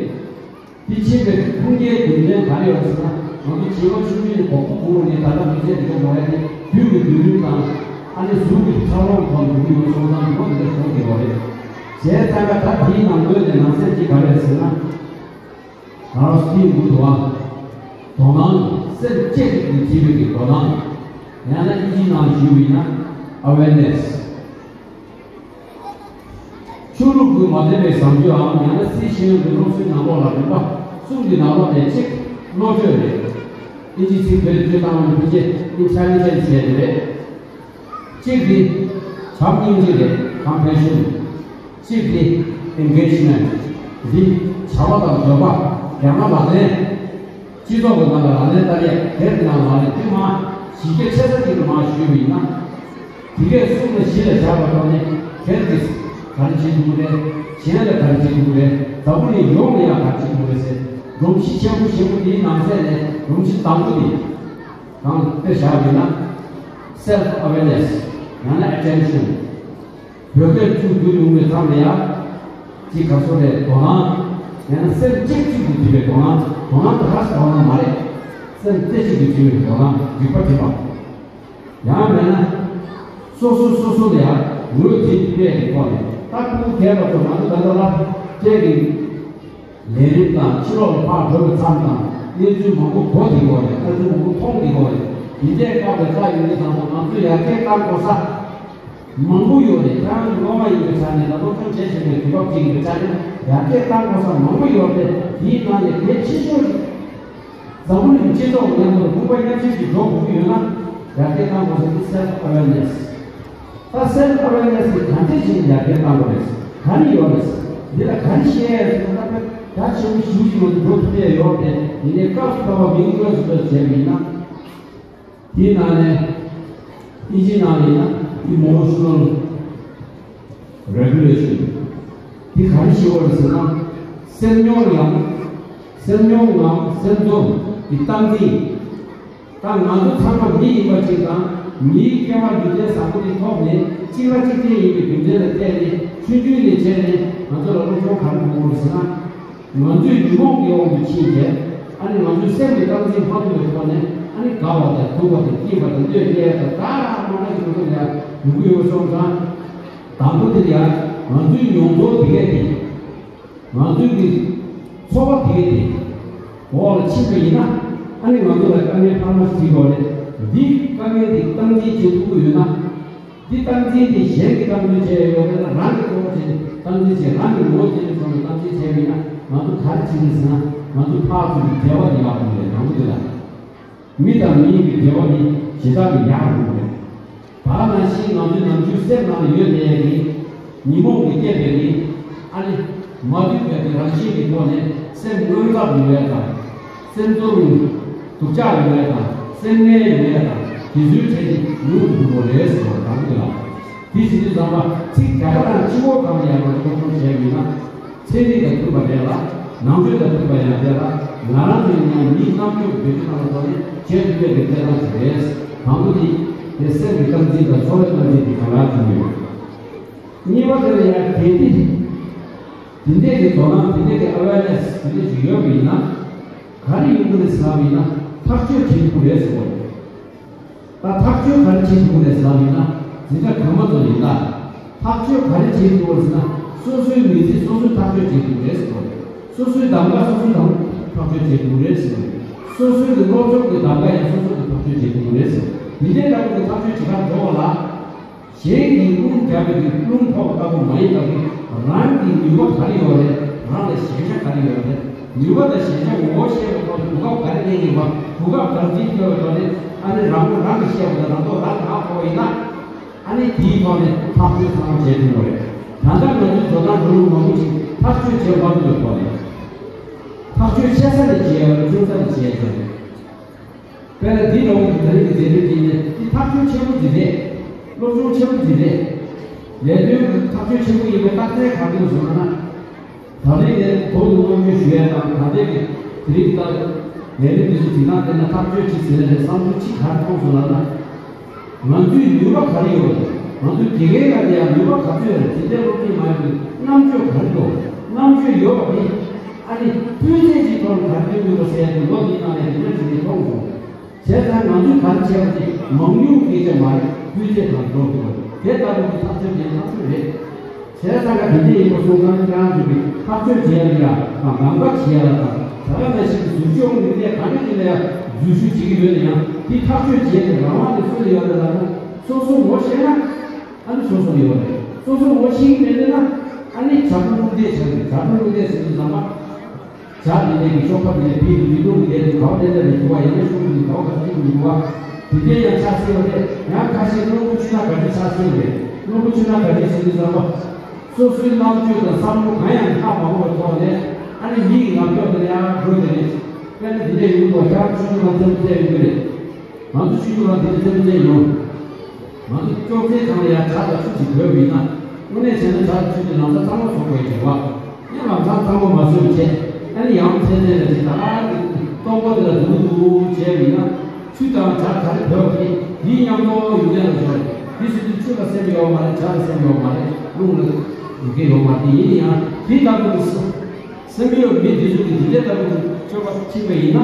འདི་ཕྱིན་པའི་ཁུངས་སྐྱེལ་རྒྱུ་མཚན་ག་རེ་ཡོད་ཟེར་ན། ང་ཚོ་བྱིས་པ་ཆུང་ཆུང་ནས་གོ་སྐབས་བཟུང་བ་ནས་ད་ལྟ་མི་ཚེ་འདི་འགྲོ་མ་ཡ་དེ་དུས་ཀྱི་སྡུག་རུས་དང་ཨ་ནི་གཟུགས་ཀྱི་འཚར་ལོངས་ཐོག་ནས་འགྲོ་གི་ཡོད་སོང་ཙང་ཉི་མ་འདི་འདྲ་བྱུང་བསྡད་པ་རེད། བྱས་ཙང་ཀ་ད་དེའི་ནང་ལོགས་ནས་ནང་གསེས་གཅིག་ག་རེ་རེད་ཟེར་ན། ང་རང་ཚོ་དེའི་མགུ་ཐུག་པ། དོ་སྣང་། སེམས་བསྐྱེད་ཀྱི་བྱེད་པའི་གི་དོ་སྣང་། ཡང་ན་ཨིན་ཇིའི་ནང་ཞུས་པ་ཡིན་ན་ཨ་ཝེར་ནེ་སི། ཆོས་ལུགས་ཀྱིས་མ་བསྟན་པའི་བཟང་སྤྱོད་འམ་ཡང་ན་སྲིད་ཤེས་ཡོན་གྱི་སློབ་གསོའི་ནང་ལོགས་ལ་རིམ་པ་གསུམ་གྱི་ནང་ལོགས་ནས་གཅིག་བློ་གྲོས་རེད། ཨིན་ཇིའི་ཚིག་བོད་དུ་བསྒྱུར་བཏང་བ་ནི་ཕལ་ཆེར་intelligence་ཟེར་དེ་རེད། གཅིག་དེ་བྱམས་སྙིང་རྗེ་རེད། compassion། གཅིག་དེ་engagement། འདི་བྱ་བ་དང་འདོད་པ་ཡང་ན་ལག་ལེན། སྤྱི་ཚོགས་ཀྱི་ནང་ལ་ལག་ལེན་བསྟར་ཡས་སྒེར་གྱི་ནང་ལ་ལག་ལེན་དེ་མ་གཞི་རྒྱ་ཆེ་ས་ཅིག་ཏུ་མ་ཞུས་པ་ཡིན་ན། དེ་གས་གསུམ་ལ་གཞི་ལ་བཞག་པའི་ཐོག་ནས་སྒེར་གྱིས་ག་རེ་བྱེད་ཐུབ་ཀྱི་རེད། གཞན་ལ་ག་རེ་བྱེད་ཐུབ་ཀྱི་རེད། འཛམ་བུ་གླིང་ཡོངས་ལ་ཡང་ག་རེ་བྱེད་ཐུབ་ཀྱི་རེད་ཟེར། སྒྲོམ་གཞི་ཆེན་པོ་ཆེན་པོ་དེའི་ནང་གསེས་ནས་སྒྲོམ་གཞི་དང་པོ་དེ་གང་དཔེ་བཞག་པ་ཡིན་ན། self awareness ཡང་ན་attention། བོད་སྐད་བཅུག་བསྒྱུར་ཡོང་བའི་མཚམས་ལ་ཡང་། ཅིག་ག་ཚོད་རེད། དོ་སྣང་། ཡང་ན་སེམས་གཅིག་གཅིག་ཏུ་བྲིས་པའི་དོ་སྣང་། དོ་སྣང་དེ་ག་ས་དོ་སྣང་མ་རེད། སེམས་རྩེ་གཅིག་ཏུ་བྲིས་པའི་དོ་སྣང་། རིག་པ་བྲིས་པ། ཡང་མིན་ན། སོ་སོ་སོ་སོ་ལ་ཡང་ངོས་དེ་སྤྲད་ཀྱི་ཐོག་ནས། ད་ཁོང་གལ་ལ་ཚོ་ང་ཚོ་ད་ལྟ་ལ་སྤྲད་ཀྱི་ལས་རིམ་དང་ཕྱི་ལོགས་ལ་ཕར་འགྲོ་བའི་མཚམས་དང་གནས་ཚུལ་མང་པོ་གོ་བསྡད་ཡོད་རེད། གནས་ཚུལ་མང་པོ་མཐོང་བསྡད་ཡོད་རེད། དེ་འདྲའི་སྐབས་ལ་ལྟ་ཡོང་དུས་ཙམ་པ་ང་ཚོས་ཡར་རྒྱས་གཏང་དགོས་ས་མང་པོ་ཡོད་རེད། ཁྱེད་རང་ཚོ་སློབ་མ་ཡིན་པའི་ཆ་ནས་དང་སློབ་སྦྱོང་བྱེད་བཞིན་པའི་དུས་སྐབས་ཅིག་ཡིན་པའི་ཆ་ནས་ཡར་རྒྱས་གཏང་དགོས་ས་མང་པོ་ཡོད་རེད། དེའི་ནང་ནས་གལ་ཆེ་ཤོས་འཛམ་བུ་གླིང་སྤྱི་ཚོགས་མཉམ་དུ་དགོངས་པ་མཉམ་བཞེས་ཀྱིས་འགྲོ་དགོས་ཀྱི་ཡོད་ན། ཡར་རྒྱས་གཏང་དགོས་ས་དེ་self awareness། ད་self awareness་དེ་ག་འདྲས་བྱས་ནས་ཡར་རྒྱས་གཏང་དགོས་རེད། ག་རེ་ཡོད་རེད། འདི་ལ་ག་རེ་བཤད་ཡ་ཟེར་ན། ད་དཔེ་རྒྱ་ཆེན་པོ་ཞེ་པོ་ཅིག་མ་གཏོགས་འགྲོ་ཐུབ་ཡ་ཡོད་རེད། ཡིན་ནའི་སྐབས་སུ་བབས་པ་མིང་དངོས་སུ་བཏགས་བྱས་པ་ཡིན་ན། དེའི་ནང་ནས་དབྱིན་ཇིའི་ནང་ལ་ཡིན་ན་emotional regulation་དེ་ག་རེ་ཞིག་ཡོད་རེད་ཟེར་ན། སེམས་མྱོང་ངམ་སེམས་མྱོང་ངམ་སེམས་ཚོར་གྱི་སྟངས་འཛིན། ད་ང་ཚོ་ཚང་མ་མི་ཡིན་པ་ཅིག་དང་། མིའི་སྐྱེ་བ་ལུས་རྟེན་བཟང་པོ་འདི་ཐོབ་ནས་གཅིག་ལ་གཅིག་བརྟེན་ཡིན་པའི་རྒྱུ་མཚན་ལ་བརྟེན་ནས་ཆུང་ཆུང་ནས་བྱས་ནས་ང་ཚོ་ལ་སློབ་སྦྱོང་ག་རེ་གཏོང་དགོས་རེད་ཟེར་ན། ང་ཚོའི་ཉོན་མོངས་ཀྱི་དབང་དུ་ཕྱིན་བྱས། ཨ་ནི་ང་ཚོའི་སེམས་ཀྱི་སྟངས་འཛིན་མ་ཐུབ་པའི་ཐོག་ནས། ཨ་ནི་དགའ་བ་དང་སྡུག་པ་དང་སྐྱིད་པ་དང་གནོད་སྐྱེལ་དང་ག་རེ་མང་ང་ཅིག་ང་ཚོ་ལ་ཡོང་གི་ཡོད་སོང་ཙང་། དང་པོ་དེ་ཡང་ང་ཚོའི་མྱོང་ཚོར་དེ་གས་དེ། ང་ཚོའི་གི་ཚོར་བ་དེ་གས་དེ་འོག་ལ་ཕྱིན་པ་ཡིན་ན། ཨ་ནི་ང་ཚོ་ལ་དཀའ་ངལ་འཕར་མ་ཞིག་ཡོད་རེད། འདི་དཀའ་ངལ་འདི་སྟངས་འཛིན་བྱེད་ཐུབ་ཀྱི་ཡོད་ན། འདི་སྟངས་འཛིན་དེ་གཞན་གྱིས་སྟངས་འཛིན་བྱས་ཡོད་རེད་ན། རང་གིས་ཐོག་བྱས་སྟངས་འཛིན་བྱས། རང་གི་ངོ་བོ་དེ་ནས་བྱུང་བའི་སྟངས་འཛིན་བྱས་པ་ཡིན་ན། ང་ཚོ་ག་རེ་བྱེད་དགོས་ཟེར་ན། ང་ཚོ་ཕར་ཚུར་གྱི་འབྲེལ་བ་དེ་ཡག་པོ་ཡོད་རེད། དང་པོ་དེ་ལ། མི་དང་མི་གཉིས་ཀྱི་འབྲེལ་བ་དེ་ཇི་ལྟར་ཡག་པོ་ཡོད་རེད། ད་ནང་བཞིན་ང་ཚོའི་ནམ་རྒྱུན་སེམས་ནང་ལ་ཡོད་བསྡད་ཡག་གི་ཉོན་མོངས་ཀྱིས་བསྐྱེད་པའི་གི། ཨ་ནི་མ་བསྡུས་པའི་གི་རང་བཞིན་གྱི་ཐོག་ནས་སེམས་དངངས་འཚབ་ཡོང་ཡག་དང་། སེམས་ཚོར་སྡུག་ཅག་ཡོང་ཡག་དང་། སེམས་ངལ་ཡོང་ཡག་དང་། དེ་ཚོའི་གྲས་དེ་ཉུང་དུ་འགྲོ་གི་རེད་ཟེར་བ་དང་། དེ་ལ་དེ་བྱེད་དུས་ཙམ་པ་ཚིག་རྒྱ་གར་དང་ཕྱི་སྐོར་གང་ལ་ཡང་ང་ཚོ་སློབ་སྦྱོང་བྱས་ཡོད་ན། ཚན་རིག་དང་མཐུན་པ་རེད་ལ། ནང་ཆོས་དང་མཐུན་པ་ཡང་རེད་ལ། ང་རང་ཚོའི་ནང་མིའི་རྣམ་དཔྱོད་ཀྱི་བེད་སྤྱོད་གནང་བའི་ཐོག་ནས་བྱེད་ཐུབ་པའི་གི་གནས་སྟངས་ཤིག་རེད། དང་པོ་དེ་དེ་སེམས་ཀྱི་སྟངས་འཛིན་དང་ཚོར་བའི་སྟངས་འཛིན་དེ་གང་ལ་བྱུང་ཡོད། གཉིས་པ་དེ་ལ་ཡང་དེ་འདི་དེ་འདྲས་ཀྱི་དོ་སྣང་། དེ་འདྲས་ཀྱི་awareness་དེ་འདྲས་ཞིག་ཡོད་པ་ཡིན་ན། ག་རེ་ཡོང་གི་རེད་ཟེར་བ་ཡིན་ན། ཐག་གཅོད་བྱེད་ཐུབ་རེད་ཟེར་བ་རེད། ད་ཐག་གཅོད་ག་རེ་བྱེད་ཐུབ་རེད་ཟེར་བ་ཡིན་ན། འཛིན་གྲྭ་གོང་མ་ཚོ་ཡིན་ད། ཐག་གཅོད་ག་རེ་བྱེད་ཐུབ་རེད་ཟེར་ན། སོ་སོའི་མི་ཚེ་སོ་སོས་ཐག་གཅོད་བྱེད་ཐུབ་རེད་ཟེར་བ་རེད། སོ་སོའི་གདམ་ག་སོ་སོས་ཐག་ཐག་གཅོད་བྱེད་ཐུབ་རེད་ཟེར་བ་རེད། སོ་སོའི་གི་སློབ་སྦྱོང་གི་གདམ་ག་ཡང་སོ་སོ་གིས་ཐག་གཅོད་བྱེད་ཐུབ་རེད་ཟེར་བ་རེད། འདི་འདྲའི་ལྟ་བུ་གི་ཐག་གཅོད་བྱེད་གར་འགྲོ་བ་ལ། གཞན་གྱིས་རླུང་རྒྱག་པའི་གི་རླུང་ཕོག་ལྟ་བུ་མ་ཡིན་པ་གི། རང་གི་ནུས་པ་ག་རེ་ཡོད་རེད། རང་ལ་ཞན་ཆ་ག་རེ་ཡོད་རེད། ནུས་པ་དང་ཞན་ཆ་ངོ་བོ་ཤེས་པའི་ཐོག་ནས་གོ་སྐབས་ག་རེ་ལེན་གྱི་ཡོད་པ། གོ་སྐབས་ག་རེ་འཛིན་ཐུབ་པའི་ཐོག་ནས། ཨ་ནི་རང་མགོ་རང་གིས་ཤེས་པ་དང་རང་ཐོག་རང་གིས་ཧ་གོ་བ་ཡིན་ན། ཨ་ནི་དེའི་ཐོག་ནས་ཐག་གཅོད་ཚང་མ་བྱེད་ཐུབ་པ་རེད། ད་ལྟ་ང་ཚོའི་འགྲོ་སྟངས་འགྲོ་ལུགས་མང་པོ་ཞིག་ཐག་གཅོད་བྱེད་མ་ཐུབ་པའི་ཐོག་ནས། ཐག་གཅོད་ཆེ་ས་ནས་བྱེད་ཡ་རེད། ཆུང་ས་ནས་བྱེད་ཡ་རེད། དཔེར་ན་འདི་འདྲ་བོ་གི་ད་རེས་ཀྱི་མཛད་འཕྲིན་འདི་ནི་འདི་ཐག་གཅོད་ཆེན་པོ་འདི་རེད། སློབ་སྦྱོང་ཆེན་པོ་འདི་རེད། ལས་དོན་གྱི་ཐག་གཅོད་ཆེན་པོ་ཡིན་པའི་རྟགས་མཚན་ག་རེ་འདུག་ཟེར་ན། ད་རེས་ནས་མདོ་དུ་མངོན་བརྗོད་ཞུ་ཡ་དང་། ད་རེས་ཀྱི་དེ་རིང་ལྟར་ལས་རིམ་འདི་ཚོ་དེ་ནང་བསྟན་ན་ཐག་གཅོད་ཅིག་ཟེར་ན་རེད། བསམ་ཚུལ་གཅིག་ག་རེ་མཐོང་སོང་ལབ་ན། ང་ཚོའི་ནུས་པ་ག་རེ་ཡོད་རེད། ང་ཚོའི་དགེ་རྒན་ལ་ཡང་ནུས་པ་ག་ཚོད་ཡོད་རེད། དེ་འདྲའི་སློབ་ཁྲིད་མ་ཡོང་བའི་རྣམ་དཔྱོད་ག་རེ་འདུག་རྣམ་དཔྱོད་ཡོད་པ་དེ་ཨ་ནི་སྤུས་ཚད་ཅིག་ཐོག་ནས་ག་རེ་སྟོན་དགོས་རེད་ཟེར་ཡ་དེ་ལོ་འདིའི་ནང་ནས་དེ་འདྲ་ཞིག་ནས་མཐོང་སོང་། བྱས་ཙང་ང་ཚོས་ག་རེ་བྱས་པ་དེ་མང་ཉུང་སྐད་ཆ་མ་རེད། སྤུས་ཚད་དང་འགྲོ་དགོས་པ་རེད། དེ་ལྟ་བུ་གི་ཐག་གཅོད་དེ་ཐག་གཅོད་རེད། བྱས་ཙང་ག་དེ་འདྲ་ཡིན་པ་སོང་ཙང་། ཁྱེད་རང་ཚོ་གིས་ཐག་གཅོད་བྱེད་ཡ་ལ་ཡ་དང་། གདམ་ག་བྱེད་ཡ་ལ་དང་། ད་ག་ནང་བཞིན་གྱི་ཟུར་ཞུགས་འོང་གི་དེ་ག་འདྲ་ཅིག་ལ་ཡ་འཛུལ་ཞུགས་བྱེད་ཀྱི་ཡོད་ན་ཡང་། དེ་ཐག་གཅོད་བྱེད་ཡ་དེ་རང་དབང་དེ་སུ་ལ་ཡོད་རེད་ལབ་ན། སོ་སོ་ངོ་ཤེས་ན་ཨ་ནི་སོ་སོ་ལ་ཡོད་རེད། སོ་སོ་ངོ་ཤེས་ཀྱི་མེད་ན་ཨ་ནི་བྱ་སྤྲུལ་རླུང་རྟའི་ཆ་རེད། བྱ་སྤྲུལ་རླུང་རྟའི་ཟེར་དུས་ཙམ་པ། བྱ་འདི་འདྲ་གི་གཤོག་པ་འདི་འདྲ་ཕུད་དུས། མི་སྡུག་གི་འདྲ་འདུག་ག་བ་འདྲ་འདྲ་རེད་འདུག་ག་ཡིན་ན་ཤུགས་འདུག་ག་བ་ག་ཚོད་འདུག་ག་དེ་འདྲ་ཡང་ཆགས་སྲིད་པ་རེད། ཡང་ཁ་ཤས་རླུང་བུ་ཆུ་ནག་ག་འདྲ་ཆགས་སྲིད་པ་རེད། རླུང་བུ་ཆུ་ནག་ག་འདྲ་ཟེར་དུས་ཙམ་པ། སོ་སོའི་རྣམ་དཔྱོད་དང་བསམ་བློ་གང་ཡང་ཧ་མ་གོ་བའི་ཐོག་ནས་ཨ་ནི་མི་ཡི་ངག་ཐོག་ནས་ཡང་འགྲོ་གི་རེད། དཔེར་ན་འདི་འདྲ་ཡོང་གི་འདུག་ག་ཁྱེད་རང་ཆུང་ཆུང་ལ་ཚན་རིག་བཙལ་ཡོང་གི་རེད། ང་ཚོ་ཆུང་ཆུང་ལ་འདི་འདྲ་ཚན་རིག་བཙལ་ཡོང་། ང་ཚོ་ཅོག་ཙེའི་སྒང་ལ་ཡང་ཇ་དང་ཆུ་ཞིག་དགོས་པ་ཡིན་ན། དངོས་གནས་བྱས་ན་ཇ་དང་ཆུ་དེ་ལམ་སང་ཚང་མ་བཟོ་དགོས་ཀྱི་རེད་བ། ཡང་ལམ་སང་ཚང་མ་མ་བཟོས་པ་བྱས། ཨ་ནི་ཡང་ཚན་ཚན་ལ་ཅིག་ད་ག་གི་སྟོང་པ་དེ་ལ་འདུག་འདུག་བྱས་པ་ཡིན་ན། ཆུ་དང་ཇ་ག་རེ་དགོས་པ་དེ་དེའི་མཉམ་དུ་ཡོང་ཡ་ལ་འཇོག་རེད། དེ་ཟེར་དུས་ཆུ་ལ་སེམས་ཡོད་མ་རེད། ཇ་ལ་སེམས་ཡོད་མ་རེད། རླུང་ལ་ཡོད་མཁན་ཡོད་མ་རེད། དེ་ཡིན་ན་ཡང་དེ་ལྟ་བུ་གི་སེམས་ཡོད་མི་དེ་ཚོ་གིས་དེ་འདྲའི་ལྟ་བུ་གི་སྤྱོད་པ་ཕྱིན་པ་ཡིན་ན་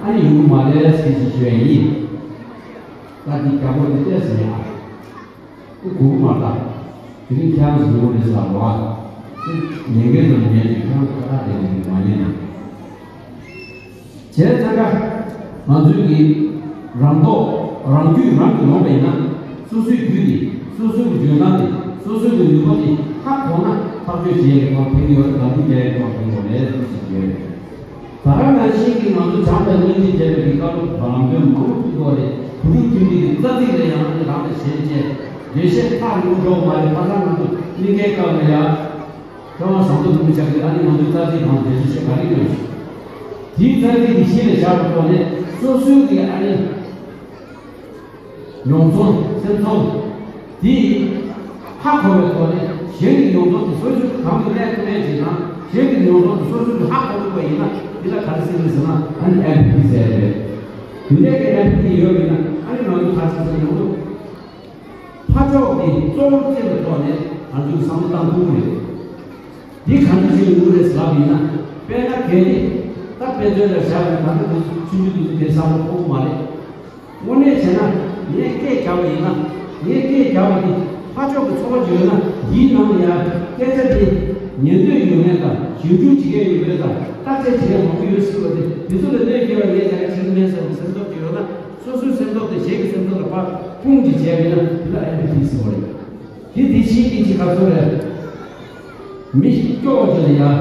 ཨ་ནི་ཡོང་གི་མ་རེད་ཟེར་ཞེས་ཞུ་ཡ་ཡིན། ད་འདི་རྒྱ་པོ་འདི་ལྟས་ཟེར་ཡ། གོ་གི་མ་རེད། དེ་རིང་ཁྱེད་རང་ཚོ་ཡོང་རེད་ཟེར་བ། ཉན་གི་དང་ཉན་གི་ཁྱེད་རང་ཚོ་ཁ་ཁ་བསྡད་ནས་མ་ཉན་ན། བྱས་ཙང་ཀ་ང་ཚོའི་གི་རང་རྟོགས་རང་རྒྱུད་རང་གིས་ལོངས་པ་ཡིན་ན། སོ་སོའི་རྒྱུད་དེ། སོ་སོའི་གི་འཇོན་ཐང་དེ། སོ་སོའི་གི་ནུས་པ་དེ་ཧ་གོ་ན་ཐག་གཅོད་བྱེད་ཡག་གི་ཐོག་ཕན་གི་ཡོད་རེད། བདག་འཛིན་རྒྱག་ཡག་གི་ཐོག་ཕན་གི་ཡོད་རེད་ཟེར་གྱི་ཡོད་རེད། ད་ག་ནང་བཞིན་གྱི་ང་ཚོ་བྱམས་དང་སྙིང་རྗེ་བྱས་པའི་གི་བཀའ་སློབ་ལམ་སྟོན་མང་པོ་ཕུལ་འདུག་རེད། བུ་ཕྲུག་ཁྱིམ་སྡེ་གི་རྩ་ཚིག་ལ་ཡང་ཨ་ནི་རང་དང་གཞན་བཅས་འགྲེལ་བཤད་ཐག་ཉེ་པོ་འགྲོ་གི་མ་རེད། ཁ་སང་ང་ཚོ་གླིང་ཁའི་སྐབས་ལ་ཡང་ཁྱོད་རང་ཟམ་གདོང་ནུབ་ཆགས་ཀྱི་ཨ་ནི་ང་ཚོའི་རྩ་ཚིག་གང་འགྲེལ་བཤད་ག་རེ་ཡོད། དེའི་རྩ་ཚིག་དེ་གཞི་ལ་བཞག་པའི་ཐོག་ནས་སོ་སོའི་གི་ཨ་ནི། མྱོང་ཚོར་སེམས་ཚོར་དེ་ཧ་གོ་བའི་ཐོག་ནས་གཞན་གྱི་མྱོང་ཚོར་དེ་སོ་སོའི་གམ་དུ་སླེབས་ཐུབ་མཁན་ཞིག་དང་། གཞན་གྱི་མྱོང་ཚོར་དེ་སོ་སོས་ཧ་གོ་ཐུབ་པ་ཡིན་ན། དེ་ལ་ག་རེ་ཟེར་གི་ཟེར་ན་ཨ་ནི་ཨེམ་པ་ཐི་ཟེར་རེད། དེ་འདྲའི་གི་ཨེམ་པ་ཐི་ཡོད་པ་ཡིན་ན་ཨ་ནི་ང་ཚོ་ག་རེ་ཟེར་ན་ཡོང་དུས། ཕར་ཕྱོགས་དེ་གཙོ་བོར་བརྩི་བའི་ཐོག་ནས་ང་ཚོས་བསམ་བློ་བཏང་ཐུབ་ཀྱི་རེད། འདི་གང་འདྲ་ཞིག་ཡོང་གི་རེད་ཟེར་ལབ་ཡིན་ན། དཔེར་ན་གལ་ཏེ་ད་དཔེ་མཚོན་ལ་བཞག་ནས་ད་ལྟ་དུས་ཆུང་ཆུང་དུས་སུ་དེ་བསམ་བློ་འཁོར་གྱི་མ་རེད། དངོས་གནས་བྱས་ན་ངས་སྐད་རྒྱབ་པ་ཡིན་ན། ངས་སྐད་རྒྱབ་པ་དེ་ཕར་ཕྱོགས་ཀྱི་ཚོར་བ་ཅིག་ཡོད་ན། འདིའི་ནང་ལ་ཡང་སྐད་ཆ་དེ་ཉན་འདོད་ཡོད་མཁན་དང་། ཞིབ་འཇུག་བྱེད་མཁན་ཡོད་མཁན་དང་། བརྟག་དཔྱད་བྱེད་མཁན་མང་པོ་ཡོད་སྲིད་པ་དེ། དེ་ཚོ་ལ་གནོད་སྐྱེལ་བ་ངས་ཡང་བྱེད་ཀྱི་མེད་ཟེར་བའི་སེམས་ཚོར་ཅིག་ཡོད་ན། སོ་སོའི་སེམས་ཚོར་དེ་གཞན་གྱི་སེམས་ཚོར་ལ་ཕར་སྤུངས་ཀྱིས་བྱས་པ་ཡིན་ན་དེ་ལ་ཨེམ་པ་ཐི་ཟེར་བ་རེད། དེ་དེ་བཞིན་གྱི་ཅིག་ག་ཚོད་རེད། མི་སྐྱོ་བ་ཅིག་ལ་ཡང་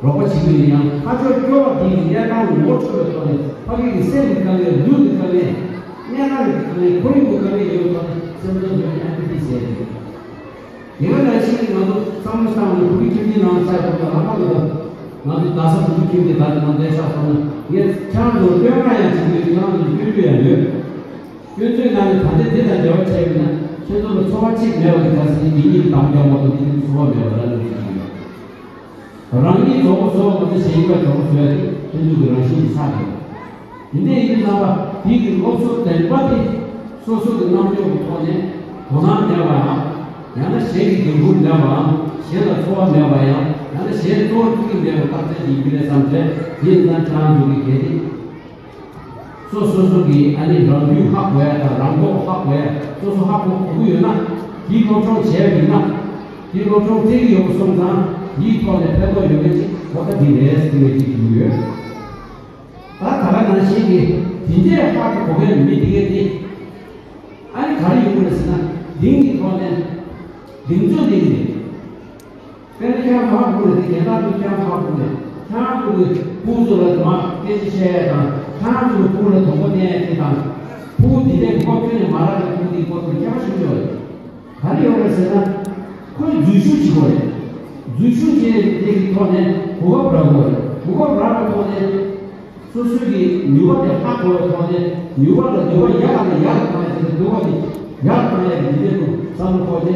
རོགས་པ་བྱེད་ཀྱི་ཡོད་ན་ཡང་། ཕར་ཕྱོགས་སྐྱོ་བ་དེ་གི་གནས་སྟངས་ངོ་འཕྲོད་པའི་ཐོག་ནས་ཕ་གི་གི་སེམས་ཀྱི་དཀའ་ངལ། ལུས་ཀྱི་དཀའ་ངལ། གནས་སྟངས་ཀྱི་དཀའ་ངལ། ཁོར་ཡུག་གི་དཀའ་ངལ་ཡོད་པའི་ཐོག་ནས་སེམས་ཚོར་ཡོད་ན་ཨེམ་པ་ཐི་ཟེར་ཡོད། དེ་ག་ནང་བཞིན་ང་ཚོ་བསམ་བློ་བཏང་ནས་བུ་ཕྲུག་ཁྱིམ་སྡེའི་ནང་ཆགས་པ་དང་། ལྷག་པར་དུ་ང་ཚོ་རྡ་ས་བུ་ཕྲུག་ཁྱིམ་སྡེ་ད་ནང་བསྡད་ཆགས་སོང་ན། ངས་ཁྱེད་རང་ཚོར་སྟོན་ཁ་ཡང་བྱེད་ཀྱི་ཡོད། ཁྱེད་རང་ཚོར་སྐྱོན་བརྗོད་ཡང་ཡོད། སྐྱོན་བརྗོད་ནང་ནས་ད་ལྟ་འདི་དང་འབྲེལ་བ་བྱས་པ་ཡིན་ན། ཁྱེད་ཚོ་ལ་ཚོར་བ་གཅིག་མེད་པ་དེ་ག་ཟེར་ནས་འདི་གཉིས་ལ་འདང་རྒྱག་མ་གཏོགས་འདི་ཚོ་ཚོར་བ་མེད་པ་རང་ལ་ཅིག་ཡོད། རང་ཉིད་གྲོགས་པོ་བཟོ་བ་མ་ཚད་གཞན་གྱིས་ཀྱང་གྲོགས་པོ་བཟོ་ཡ་དེ་ཁྱེད་ཚོ་གི་རང་བཞིན་གྱི་ཆགས་ཡོད། དེ་འདྲ་ཡིན་དུས་རྣམ་པ་དེ་གི་སློབ་གསོ་བདེན་པ་དེ་སོ་སོ་གི་རྣམ་དཔྱོད་ཀྱི་ཐོག་ནས་དོ་སྣང་མེད་པའམ། ཡང་ན་གཞན་གྱི་འགན་ཁུར་མེད་པའམ། གཞན་ལ་ཚོར་བ་མེད་པ་ཡང་། ཡང་ན་གཞན་གཙོ་བོར་བརྩི་གི་མེད་པའི་རྟགས་མཚན་ཅིག་ཡིན་གྱི་རེད་བསམ་བྱས། དེ་ཡིན་ཙང་ཁྱེད་རང་ཚོ་གི་གལ་ཏེ་སོ་སོ་སོ་གི་ཨ་ནི་རང་རྒྱུད་ཧ་གོ་ཡ་དང་། རང་མགོ་ཧ་གོ་ཡ། སོ་སོ་ཧ་གོ་གོ་གི་ཡོད་ན། དེའི་སློབ་སྦྱོང་བྱས་པ་ཡིན་ན། དེའི་སློབ་སྦྱོང་བྱེད་ཀྱི་ཡོད་པ་སོང་ཙང་། དེའི་ཐོག་ནས་ཕན་ཐོགས་ཡོད་མཁན་ཅིག་གོ་ད་འདི་རེད་ཟེར་བའི་ཅིག་ཞུ་གི་ཡོད། ད་ད་ག་ནང་བཞིན་གྱི་དེ་འདྲའི་ཧ་གོ་གོ་མཁན་མི་དེ་གས་དེ་ཨ་ནི་ག་རེ་ཡོང་གི་རེད་ཟེར་ན། གདེང་གི་ཐོག་ནས་གདེང་ཚོད་ལྡན་གྱི་རེད། དཔེར་ན་ཁྱེད་རང་ཧ་གོ་རེད་དེ། དེ་ལྟར་དུ་ཁྱེད་རང་ཧ་གོ་རེད། ཁྱེད་རང་ཚོ་གི་ཕྲུ་གུ་ཚོ་ལ་མར་སྐད་ཆ་བཤད་ཡ་དང་། ཁྱེད་རང་ཚོ་གི་ཕྲུ་གུ་ལ་དོགས་པ་བསྟན་ཡ་དེ་དང་། ཕྲུ་གུ་དེ་འདྲའི་གོ་སྐབས་ཁྱོན་ནས་མ་རག་པའི་ཕྲུ་གུ་དེའི་སྐོར་དུ་སྐད་ཆ་ཤོད་ཀྱི་ཡོད་རེད། ག་རེ་ཡོང་རེད་ཟེར་ན། ཁོས་འཛུལ་ཞུགས་བྱེད་དགོས་རེད། འཛུལ་ཞུགས་བྱས་དེ་གི་ཐོག་ནས་གོ་སྐབས་རག་དགོས་རེད། གོ་སྐབས་རག་པའི་ཐོག་ནས་སོ་སོའི་གི་ནུས་པ་དེ་ཧ་གོ་བའི་ཐོག་ནས། ནུས་པ་ལ་ནུས་པ་ཡར་ལ་ཡར་བཏང་ཡ་དེ། འདུག་པ་དེ་ཡར་བཏང་ཡ་གི་འདི་འདྲའི་བསམ་བློ་འཁོར་ཏེ།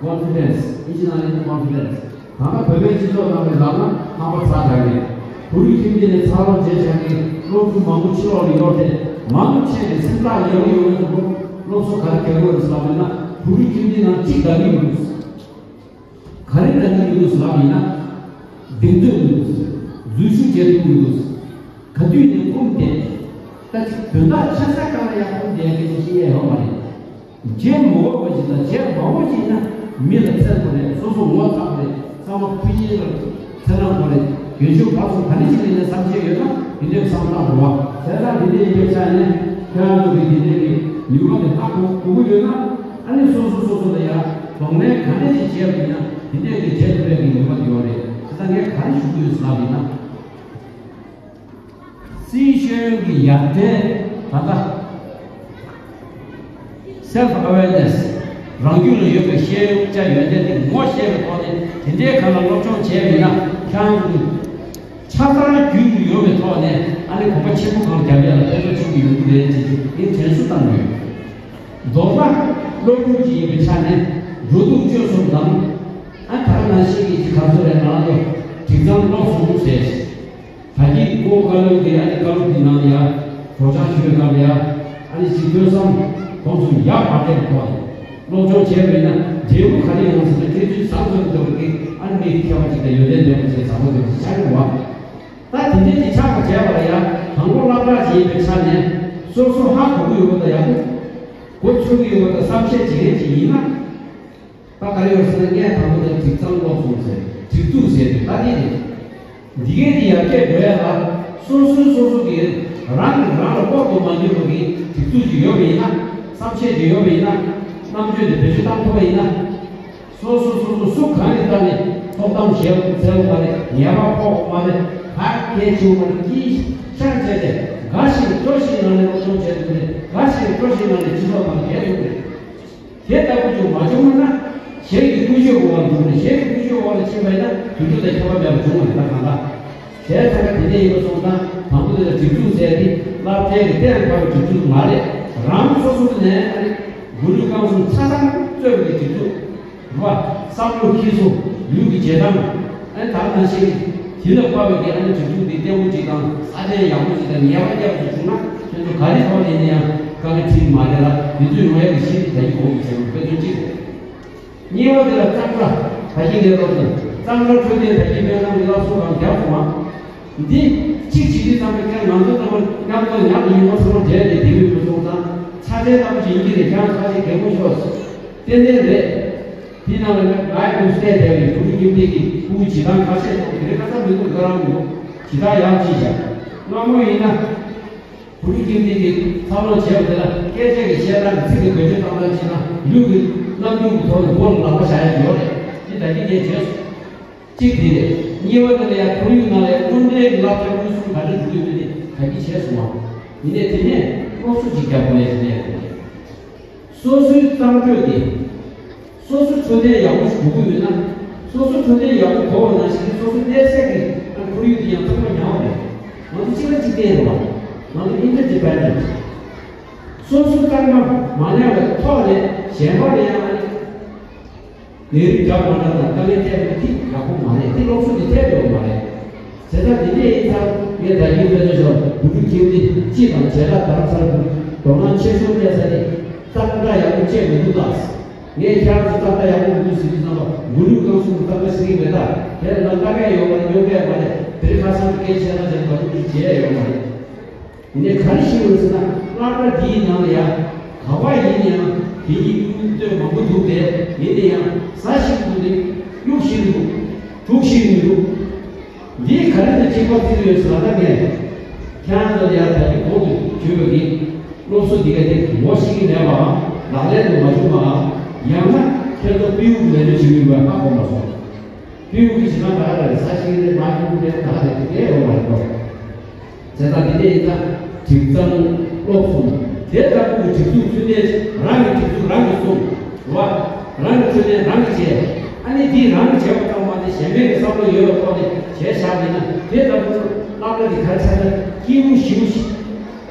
ཀོན་ཕི་ཌེན་སི། ཨིན་ཇི་ནང་ལ་ཀོན་ཕི་ཌེན་སི། ད་ལྟ་བོད་པའི་སྤྱི་ཚོགས་ནང་ལ་ལབ་ན་ཧམ་པ་ཚ་དྲགས་ནས། བོད་རིགས་ཁྱིམ་སྡེ་ནས་འཚར་ལོངས་བྱས་བཞག་མཁན་སློབ་ཕྲུག་མང་པོ་ཕྱི་ལོགས་ལ་ཡོད་དེ། མང་ཆེ་བའི་སེམས་ཐག་ཉེ་བོ་ཡོད་མཁན་ཚོ་སློབ་གསོ་ག་རེ་རྒྱག་དགོས་རེད་ཟེར་ལབ་ན། བོད་རིགས་ཁྱིམ་སྡེ་ནང་གཅིག་དགའ་གི་མི་འདུག་ག་རེ་དགའ་གི་མི་འདུག་ཟེར་ལབ་ཡིན་ན། གདེང་ཚོད་མི་འདུག་འཛུལ་ཞུགས་བྱེད་ཐུབ་མི་འདུག་ག་དུས་ནས་ཁོམ་བསྡད། ད་ཅིག་དོན་དག་ཆེ་ས་གང་ལ་ཡང་ཁོམ་བསྡད་མཁན་ཞིག་ཡང་ཡོད་མ་རེད། བྱེད་མི་དགོས་པ་ཞིག་དང་། བྱེད་མང་པོ་ཞིག་ན་མི་ལ་འཚེར་དགོས་རེད། སོ་སོ་ངོ་ཚ་དགོས་རེད། ཚང་མ་ཕུ་ཉིན་ལ་འཚེར་སྣང་དགོས་རེད། རྒན་གཞོན་བར་གསུམ་ག་འདྲ་ཞིག་ཡིན་ན་བསམ་ཤེས་ཡོད་ན་དེ་འདྲའི་བསམ་སྟངས་རེད་བ། བྱས་ཙང་དེ་འདྲ་ཡིན་པའི་ཆ་ནས་ཁྱེད་རང་ཚོ་གིས་དེ་འདྲའི་གི་ནུས་པ་དེ་ཧ་གོ་གོ་གི་ཡོད་ན། ཨ་ནི་སོ་སོ་སོ་སོ་ལ་ཡང་གདོང་ལེན་ག་འདྲ་ཞིག་བྱས་པ་ཡིན་ན་དེ་འདྲའི་གི་བྱེད་ཐུབ་པའི་གི་ནུས་པ་དེ་ཡོད་རེད། བྱས་ཙང་ངས་ག་རེ་ཞུ་གི་ཡོད་ཟེར་ལབ་ཡིན་ན། སྲིད་གཞུང་གི་ཡར་ཐོན་ད་ལྟ་self awareness། རང་རྒྱུད་ལ་ཡོད་པའི་ཤེས་བྱ་ཡོན་ཏན་དེ་ངོ་ཤེས་པའི་ཐོག་ནས། དེ་འདྲའི་སྒང་ལ་སློབ་སྦྱོང་བྱས་པ་ཡིན་ན། ཁྱེད་རང་ཚོ་ཆ་ཚང་རྒྱུད་ལ་ཡོད་པའི་ཐོག་ནས་ཨ་ནི་གོམ་པ་ཆེན་པོ་སྒང་རྒྱབ་ཡ་ལ་ཕན་ཐོགས་ཆེན་པོ་ཡོང་གི་རེད་ཅེས་ངས་དྲན་གསོ་བཏང་གི་ཡོད། མདོར་ན་སློབ་ཕྲུག་ཅིག་ཡིན་པའི་ཆ་ནས་འགྲོ་འདུག་སྤྱོད་གསུམ་དང་། ཨ་ད་ག་ནང་བཞིན་གྱི་ཅིག་ག་ཚོད་རེད། ང་རང་ཚོ་དྲུག་ཚང་སློབ་གསུམ་ཟེར། ད་གིན་ཀོ་བཀའ་བློན་གྱིས་ཨ་ནི་བཀའ་སློབ་འདི་གནང་ཡ། གྲོགས་བྱང་ཞུ་བའི་སྐབས་ལ་ཡ། ཨ་ནི་ཅིག་ཐོས་བསམ་སྒོམ་གསུམ་ཡག་མ་བྱས་པའི་ཐོག་ནས་སློབ་སྦྱོང་བྱས་པ་ཡིན་ན། འབྲས་བུ་ག་རེ་ཡོང་ཟེར་ན། ཁྱེད་ཚོས་བཟང་ཕྱོགས་ཀྱི་འདོད་པ་གིས་ཨ་ནི་མི་མཁས་པ་ཅིག་དང་ཡོན་ཏན་ལྡན་པ་ཅིག་བཟང་པོ་འདོད་པ་ཅིག་ཆགས་ཀྱི་རེད་བ། ད་དེ་འདྲའི་ཅིག་ཆགས་པ་བྱས་པ་ལ་ཡ། དང་པོ་སློབ་གྲྭ་ཅིག་ཡིན་པའི་ཆ་ནས་སོ་སོ་ཧ་གོ་གི་ཡོད་པ་དང་། ཡག་པོ་ གོ་ཆོད་ཀྱི་ཡོད་པ་དང་བསམ་ཤེས་བྱེད་མཁན་ཅིག་ཡིན་ན། ད་ག་རེ་ཡོད་ཟེར་ན། ངས་དང་པོ་དེ་སྒྲིག་གཙང་སློབ་གསུམ་ཟེར། སྒྲིག་འཛུགས་ཟེར་དུས་ད་དེ་རེད། འདི་གའི་དེ་ཡར་རྒྱས་འགྲོ་ཡ་ལ། སོ་སོའི་སོ་སོ་གི་རང་གིས་རང་ལ་ལྐོག་ཏུ་མ་འགྱུར་བ་གི་སྒྲིག་འཛུགས་ཅིག་ཡོད་པ་ཡིན་ན། བསམ་ཤེས་ཅིག་ཡོད་པ་ཡིན་ན། རྣམ་དཔྱོད་དེ་བེད་སྤྱོད་བཏང་ཐུབ་པ་ཡིན་ན། སོ་སོ་སོ་སོ་སུ་གང་གི་ལྟ་ནས་ཐོབ་ཐང་བཞེས་འཚལ་བ་མ་རེད། ཉེས་པ་ཕོག་མ་རེད། ག་གལ་ཆེ་བ་མ་རེད། ཀྱིས་ཤར་བྱས་ཏེ་དགའ་ཞིང་སྤྲོ་ཞིང་ངང་ནས་སློབ་སྦྱོང་བྱས་ཐུབ་རེད། དགའ་ཞིང་སྤྲོ་ཞིང་ངང་ནས་སྤྱི་ཚོགས་ནང་རྒྱལ་ཐུབ་རེད། དེ་ལྟ་བུ་ཅིག་མ་བྱུང་བ་ན། གཞན་གྱི་ཀུན་སྤྱོད་འོག་ལ་འདུག་ནས། གཞན་གྱི་ཀུན་སྤྱོད་འོག་ལ་ཕྱིན་པ་ཡིན་ན་དུས་ཚོད་དང་ཁྱད་པར་མེད་པ་བྱུང་བ་རེད། ད་གང་ལྟར། བྱས་ཙང་ཀ་དེ་འདྲ་ཡིན་པ་སོང་ཙང་། དང་པོ་དེ་ལ་སྒྲིག་འཛུགས་ཟེར་ཏེ་སློབ་གྲྭའི་གི་གཏན་ལ་ཕབ་པའི་སྒྲིག་འཛུགས་མ་རེད། རང་སོ་སོ་ནས་ཨ་ནི་མགོ་ལུས་རྐང་གསུམ་ཆ་ཚང་རྩོད་པའི་གི་སྒྲིག་འཛུགས་རེད་བ། བསམ་བློ་འཁྱེར་སོ། ལུས་ཀྱི་བྱེད་སྟངས། ཨ་ནི་ད་ག་ནང་བཞིན་དེ་ལ་དཔག་པའི་གི་ཨ་ནི་སྒྲིག་འཛུགས་འདི་བརྟན་པོ་ཅིག་དང་སྲ་བརྟན་ཡག་པོ་ཅིག་དང་ངེས་པ་རྒྱག་ཏུ་བྱུང་ན། ཁྱེད་ཚོ་ག་རེ་ཐོག་ནས་ཡིན་ན་ཡང་དཀའ་ངལ་འཕྲད་ཀྱི་མ་རེད་ལ། དེ་དུས་ཡོང་ཡག་གི་གཞི་དེ་ད་གིན་གོང་གི་བྱས་པ་དཔེ་མཐུན་གཅིག་རེད། གཉིས་པ་དེ་ལ་གཙང་སྦྲ། ད་གིན་ངས་ལབ་སོང་། གཙང་སྦྲ་འཕྲོད་བསྟེན་ད་གིན་སྨན་ཁང་གི་སློབ་གསོ་ཁང་རྒྱག་སོང་བ། འདི་གཅིག་བྱེད་དུས་ཙམ་པ་ཁྱེད་ང་ཚོ་ཚང་མ་མཉམ་དུ་ཉག་ཏུ་ཡོང་བ་ཚང་མ་འབྲེལ་ཏེ་དེ་མི་འདུག་སོང་ཙང་། ཆ་ཚང་ལྟ་བུ་ཅིག་ཡིན་གྱི་རེད། ཁྱེད་རང་ཚོ་ཁ་ཤས་གད་མོ་ཤོར། ཏན་ཏན་རེད། དེའི་ནང་ལ་ང་ང་ཡི་དུས་སུ་བལྟས་བསྡད་པའི་བུ་ཕྲུག་ཁྱིམ་སྡེ་གི་ཕྲུ་གུ་བྱེད་སྟངས་ཁ་ཤས་ཚོ་དེ་རིང་ཁ་སང་མི་འདུག་ཁ་རང་མི་འདུག་ཇི་ལྟར་ཡག་ཅིག་བྱ། སྔ་མོ་ཡིན་ན། བུ་ཕྲུག་ཁྱིམ་སྡེ་གི་འཚར་ལོངས་བྱས་པ་དེ་ལ་སྐད་ཆ་གི་བཤད་སྟངས་ཀྱི་ཚིག་གི་བེད་སྤྱོད་གཏོང་སྟངས་བྱས་ན། ལུས་ཀྱི་རྣམ་འགྱུར་གྱི་ཐོག་ནས་མགོ་ལ་ལག་པ་བཞག་ཡ་ཡོད་རེད། དེ་ད་གིན་ངས་བྱས་སོང་། གཅིག་དེ་རེད། གཉིས་པ་དེ་ལ་ཡང་ཁོར་ཡུག་ནང་ལ་ཡང་སློབ་གྲྭའི་གི་བསླབ་བྱ་དངོས་སུ་ག་འདྲ་འགྲོ་གི་ཡོད་མེད་དེ་ད་གིན་བྱས་སོང་བ། ཡིན་ནའི་དེ་ནས་སློབ་གསོ་ཅིག་རྒྱག་དགོས་ལས་དེ་ནས། སོ་སོའི་གཙང་སྤྱོད་དེ། སོ་སོ་འཕྲོད་བསྟེན་ཡག་པོ་ཞིག་དགོས་ཀྱི་ཡོད་ན། སོ་སོ་འཕྲོད་བསྟེན་ཡག་པོ་དགོས་པ་ནང་བཞིན་སོ་སོ་གནས་སའི་གི་ཁོར་ཡུག་དེ་ཡང་ཚང་མ་ཉར་བ་རེད། ང་ཚོ་གཅིག་ལ་གཅིག་བརྟེན་རེད་བ། ང་ཚོ་interdependent། སོ་སོ་གཙང་མ་མ་ཉར་བའི་ཐོག་ནས་གཞན་པ་ལ་ཡང་ཨ་ནི། ལས་རིགས་འདྲ་མ་འདྲ་དང་དཀའ་ངལ་འཕྲད་པ་དེ་ཡག་པོ་མ་རེད། དེ་སློབ་གསོ་དེ་ཐེབས་ཡོད་མ་རེད། བྱས་ཙང་དེ་འདྲ་ཡིན་ཙང་ངས་ད་གིན་དཔེ་མཚོན་བཞག་བུ་ཕྲུག་ཁྱིམ་སྡེ་སྤྱི་དང་བྱེ་བྲག་དྷ་རམ་ས་ལ་དུ་དོ་སྣང་ཆེ་ཤོས་སྤྲད་ས་དེ་གཙང་སྦྲ་ཡག་པོ་བྱས་མི་འདུག་ལགས། ངས་ཁྱེད་རང་ཚོ་གཙང་སྦྲ་ཡག་པོ་མི་འདུག་ཟེར་དུས་ཙམ་པ་མགོ་ལུས་རྐང་གསུམ་གྱི་གཙང་སྦྲ་ཟེར་གྱི་མེད་ད། དེ་ལ་ལྟ་མཁན་ཡོད་མ་རེད། སྨྱོ་མཁན་མ་རེད། དེ་རིང་ཁ་སང་གི་སྐད་ཆ་ན་དེ་བ་ཕྲུག་གིས་བྱས་ཡོད་མ་རེད། ཡིན་ནའི་ག་རེ་ཤེས་དགོས་ཟེར་ན། སློབ་གྲྭ་འདིའི་ནང་ལ་ཡ་ག་པར་ཡིན་ན་ཡང་དེ་གཉིས་ཀྱི་གཡུག་སྟོན་མང་པོ་འདུག་སྟེ། ཡིན་ནའི་ཡང་ཟ་ཤེས་ཀྱི་འདུག་སྟེ། གཡུག་ཤེས་ཀྱི་འདུག། སྒྲུག་ཤེས་ཀྱི་མི་འདུག། འདིས་ག་རེ་ལ་གཅིག་པ་བརྩི་ཡོད་ཟེར་ན། ད་ངས་ཁྱེད་རང་ཚོ་ལ་ཡ་ད་གིན་གོང་དུ་བརྗོད་པ་གི་སློབ་གསོ་འདི་ག་དེ་ངོ་ཤེས་ཀྱི་མེད་པའམ་ལག་ལེན་དུ་མ་བྱུང་བའམ། ཡང་ན་ཁྱེད་ཚོ་སྤུ་གུ་ལས་དོན་བྱེད་མི་དགོས་པ་ཧ་གོ་མ་སོང་། སྤུ་གུ་གི་བྱེད་སྟངས་ད་ག་རེ་རེད། ཟ་ཤེས་ཀྱི་རེད། མ་ཤེས་ཀྱི་རེད། ད་ག་རེ་དེ་འདྲ་ཡོད་མ་རེད་དོ། བྱས་ཙང་འདི་འདྲ་ཡིན་ཙང་སྒྲིག་གཙང་སློབ་གསུམ་དེ་ལྟ་བུའི་སྒྲིག་འཛུགས་ཚུལ་ལྡན། རང་གི་སྒྲིག་འཛུགས་རང་གིས་སྲུང་བ། རང་གི་འཕྲོད་བསྟེན་རང་གིས་བྱས། ཨ་ནི་འདི་རང་གིས་བྱས་པ་ཙམ་མ་ཟད་གཞན་པའི་གི་བསམ་བློ་ཡོད་པའི་ཐོག་ནས་བྱས་བཞག་པ་ཡིན་ན། དེ་ལྟ་བུ་ཚོ་སློབ་གྲྭ་འདི་ག་རེ་ཆགས་ན་སྐྱིད་པོ་ཞེ་པོ་ཞིག།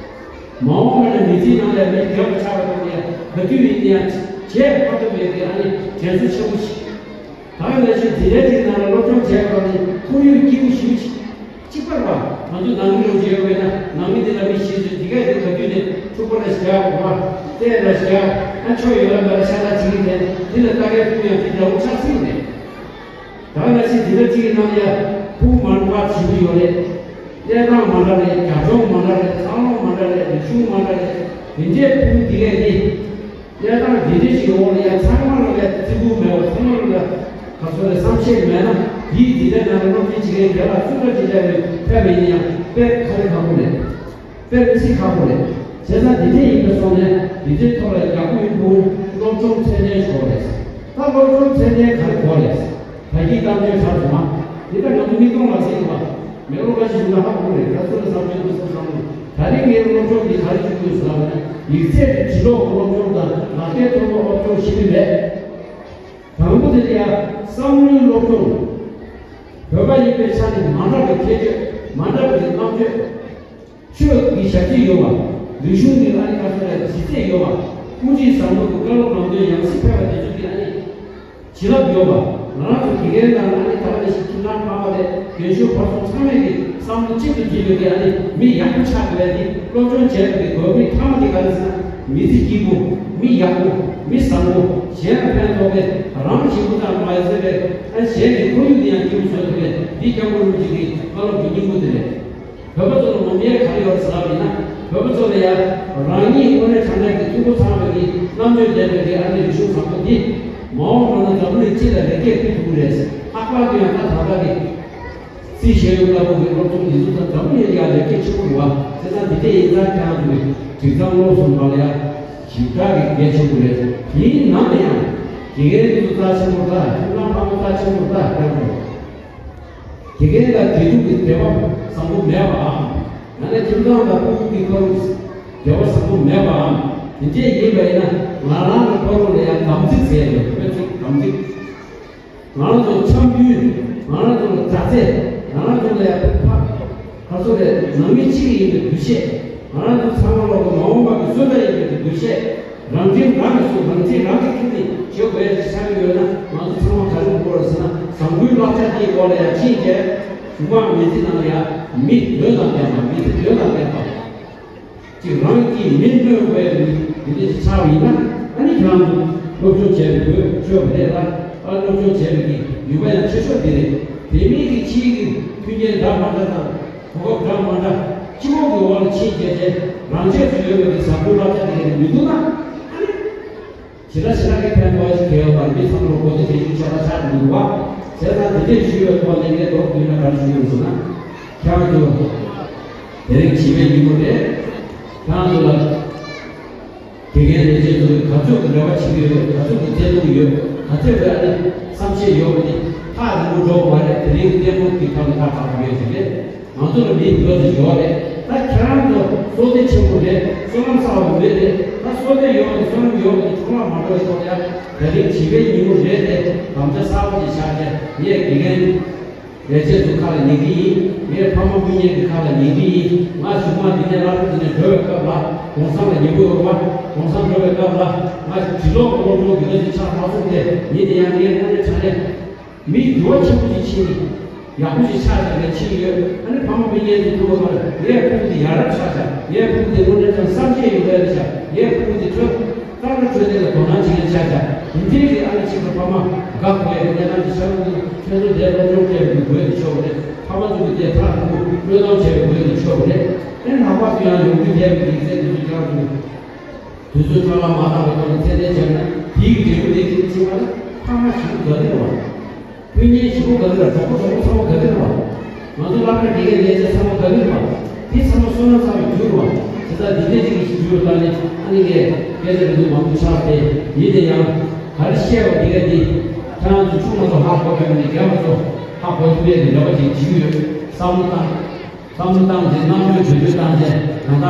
མ་འོངས་པ་ན་མི་ཚེའི་ནང་ལ་མི་རྒན་པ་ཆགས་པ་དང་ཡང་ག་དུས་ཡིན་ན་ཡང་བྱས་མ་ཐུབ་པའི་གི་ཨ་ནི་དྲན་གསོ་ཆེན་པོ་ཞིག། ད་ག་ནང་བཞིན་འཛིན་གྲྭ་གཅིག་ནང་ལ་སློབ་སྦྱོང་བྱས་པ་ནི་ཁོར་ཡུག་སྐྱིད་པོ་ཞེ་པོ་ཅིག་གཅིག་པར་བ། ང་ཚོ་ནང་མི་ལོ་རྒྱུས་ཡོད་པས་ན་ནང་མི་འདི་ལ་མི་ཤེས་ཚོད་འདི་གས་འདི་ག་དུས་ནས་ཕྲུ་གུ་ལ་བཞག་གོ་བ། བལྟས་ལ་བཞག་ཨ་ཆོ་ཡོད་ལ་མེད་ལ་ཤ་ལ་བྱེད་ཀྱི་མེད། འདི་ལ་ལྟ་མཁན་ཕྲུ་གུ་ཡང་འདི་འདྲ་བོ་ཆགས་སྲིད་རེད། ད་ག་ནང་བཞིན་འཛིན་གྲྭ་གཅིག་གི་ནང་ལ་ཡ་ཕྲུ་གུ་མང་དྲགས་ཞེ་པོ་ཡོད་རེད། གནས་སྟངས་མ་འདྲ་རེད། རྒྱབ་ལྗོངས་མ་འདྲ་རེད། འཚར་ལོངས་མ་འདྲ་རེད། རིག་གཞུང་མ་འདྲ་རེད། འདི་འདྲའི་ཕྲུ་གུ་འདི་གས་འདི། གནས་སྟངས་འདི་འདྲའི་ཞིག་འོག་ལ་ཡང་ཚང་མ་ལ་ལས་བརྩི་བཀུར་མེད་པ། ཚང་མ་ལ་ལ་ག་ཚོད་ལ་བསམ་ཤེས་མེད་ན། འདིའི་འདི་འདྲའི་ནང་ལ་སློབ་ཁྲིད་བྱེད་མཁན་དེ་ལ་སུ་འདྲ་ཅིག་བྱས་པའི་ཕེབས་པ་ཡིན་ན་ཡང་དཔེ་ཁ་རི་ཁ་པོ་རེད། དཔེ་མི་སྲིད་ཁག་པོ་རེད། བྱས་ཙང་འདི་འདྲ་ཡིན་པ་སོང་ནས་འདི་འདྲའི་ཐོག་ལ་ཡག་པོ་ཡོད་ཁུལ་སློབ་སྦྱོང་ཚད་ལྡན་ཞིག་དགོས་རེད། ད་སློབ་སྦྱོང་ཚད་ལྡན་ག་རེ་དགོས་རེད། ད་གིན་གཏམ་བརྗོད་གྲགས་སོང་ང་། འདི་ལྟར་ང་ཚོ་མིག་མཐོང་ལག་ཟིན་ཡོད་པ། མེ་ལོ་ཀ་ཞིག་ཡོད་ན་ཧ་གོ་རེད། ད་ཚོ་ལ་བསམ་ཚུལ་དུ་བསམ་བསམ་བློ། ད་རིང་ངའི་སློབ་སྦྱོང་འདི་ག་རེ་བྱེད་དགོས་ཟེར་ལབ་ན། ཡིག་ཚད་ཀྱི་བྲིས་ཀློག་གི་སློབ་སྦྱོང་དང་ལག་ཁྱེར་ཐོབ་པའི་སློབ་སྦྱོང་ཞིག་མེད། དང་པོ་དེ་ལ་ཡང་བསམ་བློའི་སློབ་སྦྱོང་། བོད་པ་ཡིན་པའི་ཆ་ནས་མ་འདྲ་བའི་ཁྱད་ཆོས། མ་འདྲ་བའི་རྣམ་དཔྱོད། ཆོས་ཀྱི་ཞབས་ཕྱི་ཡོད་པ། རིག་གཞུང་གི་ཨ་ནི་ཁ་སོ་ལ་གཞི་རྩ་ཡོད་པ། དབུ་ཁྲིད་བཟང་པོ་གི་བཀའ་སློབ་ནང་དོན་ཡང་སྲིད་ཕེབས་པ་དེ་ཚོ་གི་ཨ་ནི་བྱིན་རླབས་ཡོད་པ། ང་རང་ཚོ་དགེ་རྒན་དང་ཨ་ནི་ད་ག་ནང་བཞིན་ཁྱིམ་ཚང་ཕ་མ་རེད། རྒན་གཞོན་བར་གསུམ་ཚང་མས་ཀྱི་བསམ་བློ་གཅིག་ཏུ་བསྒྲིལ་བའི་གི་ཨ་ནི་མི་ཡག་པོ་ཆགས་དགོས་པའི་གི་སློབ་སྦྱོང་བྱས་པའི་གི་དགོས་དམིགས་མཐའ་མ་དེ་ག་རེ་ཟེར་ན། མི་ཚེ་སྐྱིད་པོ། མི་ཡག་པོ། མི་བཟང་པོ། གཞན་ལ་ཕན་ཐོགས་པའི། རང་གི་ཞེ་པོ་ཙམ་མ་ཡིན་ཟེར་བའི་ཨ་གཞན་གྱི་ཁོར་ཡུག་དེ་ཡང་སྐྱིད་པོ་བཟོ་ཐུབ་པའི་འདི་སྐྱབས་མགོན་རིན་པོ་ཆེ་གི་བཀའ་སློབ་ཀྱི་སྙིང་པོ་དེ་རེད། བོད་པ་ཚོ་ལ་ངོམ་ཡས་ག་རེ་ཡོད་ཟེར་ལབ་ཡིན་ན། བོད་པ་ཚོ་ལ་ཡང་རང་ཉིད་དངོས་གནས་དྲང་གནས་ཀྱི་ཐུན་གོང་ཚང་བའི་གི་ རྣམ་དཔྱོད་ལྡན་པའི་གི་ཨ་ནི་རིག་གཞུང་བཟང་པོ་འདི་མ་འོངས་པ་ན་འཛམ་བུ་གླིང་སྤྱི་ལ་ལེགས་སྐྱེས་ཕུལ་ཐུབ་ཀྱི་རེད། ལྷག་པར་དུ་ཡང་ད་ད་ལྟ་གི་སྲིད་ཞབས་ཡོན་ལྟ་བུ་གི་སློབ་སྦྱོང་འདི་ཚོ་དང་འཛམ་བུ་གླིང་ལ་ལེགས་སྐྱེས་ཆེན་པོ་འདུག་བ། བྱས་ཙང་འདི་འདྲས་ཡིན་ཙང་ཁྱེད་རང་ཚོ་གི་སྒྲིག་མཚམས་སློབ་གསུམ་པ་ལ་ཡང་ཞིབ་ཕྲ་གི་གལ་ཆེན་པོ་རེད། དེའི་ནང་ནས་ཡང་དགེ་རྒན་འདི་ཚོ་རྩ་ཆེན་པོ་དང་ཁྱིམ་ཚང་ཕ་མ་རྩ་ཆེན་པོ་དང་ཁྱེད་རང་ཚོ། དགེ་རྒན་དང་དགེ་ཕྲུག་གི་འབྲེལ་བ་བཟང་པོ་མེད་པའམ། ཡང་ན་ཁྱིམ་ཚང་དང་ཕྲུ་གུ་གི་ཁ་རུ་འབྲེལ་བ་བཟང་པོ་མེད་པའམ། དེ་འདྲས་ཡིན་པ་ཡིན་ན་ང་རང་གི་ཕ་རོལ་ལ་ཡང་དམ་ཚིག་ཟེར་ཡོད། བོད་ཚིག་དམ་ཚིག་ང་རང་ཚོ་འཆམ་མཐུན། ང་རང་ཚོ་ལ་མཛའ་བརྩེ། ང་རང་ཚོ་ལ་ཡང་ཕ་ཁ་སོ་རེ་ནང་མི་གཅིག་ཡིན་པའི་འདུ་ཤེས། ང་རང་ཚོ་ཚང་མ་ལོག་གི་མ་འོངས་པ་གི་བཟོ་ལྟ་ཡིན་པའི་འདུ་ཤེས། རང་ཁྱིམ་རང་གི་སྲོག་རང་ཁྱིམ་རང་གི་ཁྱིམ་ནས་བྱེད་དགོས་ཞེས་བྱ་གི་ཡོད་ན། ང་ཚོ་ཚང་མ་ག་རེ་དགོས་རེད་ཟེར་ན། བཟང་པོའི་བསླབ་བྱ་དེའི་འོག་ལ་ཡང་ཕྱིན་བྱས། གཞུང་མང་མི་ཚེ་ནང་ལ་ཡང་མི་དོན་དང་ལྡན་པ། མི་ཚེ་དོན་དང་ལྡན་པ་ཅིག་རང་གིས་མི་གནོད་པའི་མི་དེ་ཅིག་ཆགས་པ་ཡིན་ན། ཨ་ནི་ཁྱེད་རང་ཚོ་སློབ་སྦྱོང་བྱས་པའི་དགོས་ཆོག་པ་རེད་ལ། ཨ་སློབ་སྦྱོང་བྱས་པའི་གི་ནུས་པ་ཡང་ཆེ་ཤོས་དེ་རེད། དེ་མིན་གྱི་ཕྱིའི་གི་མཐུན་རྐྱེན་འདྲ་མ་འདྲ་དང་། གོ་སྐབས་འདྲ་མ་འདྲ་སྤྱི་ཁོག་གི་འོག་ལ་ཕྱིན་བྱས་ཏེ། རང་ཆས་སུ་ཡོད་པའི་གི་བཟང་པོའི་བསླབ་བྱ་དེ་ག་ནས་མི་འདུག་ན། ཨ་ནི་ཞེ་དྲག་ཞེ་དྲག་གི་ཕན་ཐོགས་ཤིག་གལ་ཡོད་པར་མི་ཚང་མར་གོ་བརྡ་སྤྲད་རྒྱུ་ཆགས་པ་ཆགས་འདུག་བ། བྱས་ཙང་དེ་འདྲས་ཞུས་པའི་ཐོག་ནས་ངས་མདོར་བསྡུས་ན་ག་རེ་ཞུ་ཡོང་ཟེར་ན། ཁྱེད་རང་ཚོ་དེ་རིང་བྱིས་པའི་ཉིན་མོ་རེད། ཁྱེད་རང་ཚོ་ལ། དགེ་རྒན་ལས་བྱེད་ཚོ་གིས་ག་ཚོད་ཀྱི་རེ་བ་བྱེད་ཀྱི་ཡོད། ག་ཚོད་ཀྱི་བརྩེ་དུང་ཡོད། ག་ཚོད་ཀྱི་ཨ་ནི་བསམ་ཤེས་ཡོད་པ་དེ་ཐག་རིང་པོ་འགྲོ་གི་མ་རེད། དེ་རིང་གི་ལྟད་མོ་འདི་ཁ་ལ་ཐག་བཅད་ཀྱི་ཡོད་ཟེར་རེད། ང་ཚོ་ལ་མི་འདི་འདྲ་ཞིག་ཡོད་རེད། ད་ཁྱེད་རང་ཚོ་བསོད་བདེ་ཆེན་པོ་རེད། བསོད་ནམས་བསགས་པ་མེད་རེད། ད་བསོད་བདེ་ཡོད་པ་དེ་བསོད་ནམས་ཡོད་པ་དེ་འཕྲོ་བརླག་མ་འགྲོ་བའི་ཐོག་ལ་ཡ། དེ་རིང་བྱིས་པའི་ཉིན་མོ་རེད་དེ། དམ་བཅའ་གསར་པ་ཅིག་བཞག་བྱས། ངས་དགེ་རྒན་ལས་བྱེད་ཚོ་ཁ་ལ་ཉན་གྱི་ཡིན། ངས་ཕ་མ་དབུ་བརྙེས་ཀྱི་ཁ་ལ་ཉན་གྱི་ཡིན། ང་གཞུག་མ་འདི་ནས་སློབ་གྲྭ་འདི་ནས་འགྲོ་བའི་སྐབས་ལ་གུང་སེང་ལ་ཉན་གྱི་ཡོད་རེད་པ། གུང་སེང་འགྲོ་བའི་སྐབས་ལ་ང་གྲི་ལོག་སློབ་སྦྱོང་འདི་འདྲ་ཞིག་ཆགས་མ་སོང་སྟེ། ཡིན་དེ་ཡང་ངས་དངོས་གནས་དྲང་གནས་མི་འགྱུར་བ་ཆེན་པོ་ཞིག་ཕྱིན། ཡག་པོ་ཞིག་ཆགས་བཞག་ནས་ཕྱིན་ཡོད། ཨ་ནི་ཕ་མ་དབུ་བརྙེས་ཚོ་ཐུག་པ་ལ་ངའི་ཕྲུ་གུ་དེ་ཡ་རབས་ཆགས་བཞག་ངའི་ཕྲུ་གུ་དེ་དངོས་གནས་ཀྱང་བསམ་ཤེས་ཡོད་པ་རེད་བཞག་ངའི་ཕྲུ་གུ་དེ་ཁྲོད་ཏག་ཏག་ཁྲོད་དེ་ལ་དོ་སྣང་བྱེད་མཁན་ཆགས་བཞག་དེ་འདྲའི་གི་ཨ་ནི་གཅིག་པ་ཕ་མ་དགའ་དགོས་ཡ་གི་གནས་སྟངས་ཀྱི་ཤར་ལུགས་ཀྱི་ཁྱོད་ཚོ་དེ་སློབ་སྦྱོང་སྤྲད་པའི་དགོས་དེ་ཆོག་གི་རེད། ཕ་མ་ཚོ་གི་དེ་ཐག་རིང་པོ་བློས་གཏོང་བྱས་པའི་དགོས་དེ་ཆོག་གི་རེད། ཨེ་ལྷག་པར་དུ་ཡང་ཡོང་རྒྱུ་བསྡད་པའི་དམིགས་བསལ་དེ་ཚོ་ཀྱང་ཚོ། དུས་ཚོད་འཕྲོ་བརླག་མ་བཏང་བའི་ཐོག་ནས་ཚད་ལྡན་བྱས་ན། དེའི་འབྲས་བུ་དེ་དེ་ཕྱིན་པ་ལ་ཕ་མ་ཞིག་དགའ་གི་རེད་བ། ཕུ་ཉིན་ཞིག་པོ་དགའ་གི་རེད། གྲོགས་པོ་གྲོགས་པོ་ཚང་མ་དགའ་གི་རེད་བ། ང་ཚོ་སློབ་གྲྭ་དགེ་རྒན་ལས་བྱེད་ཚང་མ་དགའ་གི་རེད་བ། དེ་ཚང་མ་བསོད་ནམས་བསགས་པའི་རྒྱུ་རེད་བ། དེ་ལྟར་འདི་འདྲའི་ཅིག་གི་རྒྱུ་རུ་བཏང་ནས་ཨ་ནི་ངས་སྐད་ཆ་འདི་ཚོ་མང་པོ་ཆགས་ཏེ། ཡིན་ཏེ་ཡང་ག་རེ་བཤད་པ་དེ་ག་དེ། ཁྱེད་རང་ཚོ་ཆུང་མ་ཚོ་ཧ་གོ་བས་མིན་ནས་རྒན་པ་ཚོ་ཧ་གོ་ཐུབ་ཡས་ཀྱི་འདོད་པ་ཅིག་བྱེད་ཀྱི་ཡོད། བསམ་བློ་བཏང་། བསམ་བློ་བཏང་རྗེས་རྣམ་དཔྱོད་བྱེད་རྒྱུ་བཏང་རྗེས་ད་ལྟ་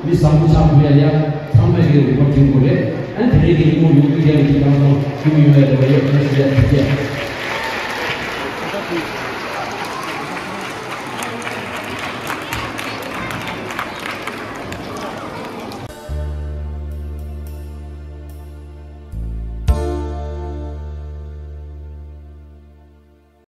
མི་བཟང་པོ་ཆགས་ཐུབ་ཡ་ཡ་ཚང་མས་ཀྱི་རིག་པ་སྒྲིམ་དགོས་རེད། ཨ་ནི་དེ་རིང་གི་ཉིན་མོ་ཡོང་རྒྱུ་ཡ་ཡི་ཁྱེད་རང་ཚོ་ཞུ་གི་ཡོད་ཡ་རེད་བ། ཡོད་ཁ་ཤས་ཡ་ཐུགས་རྗེ།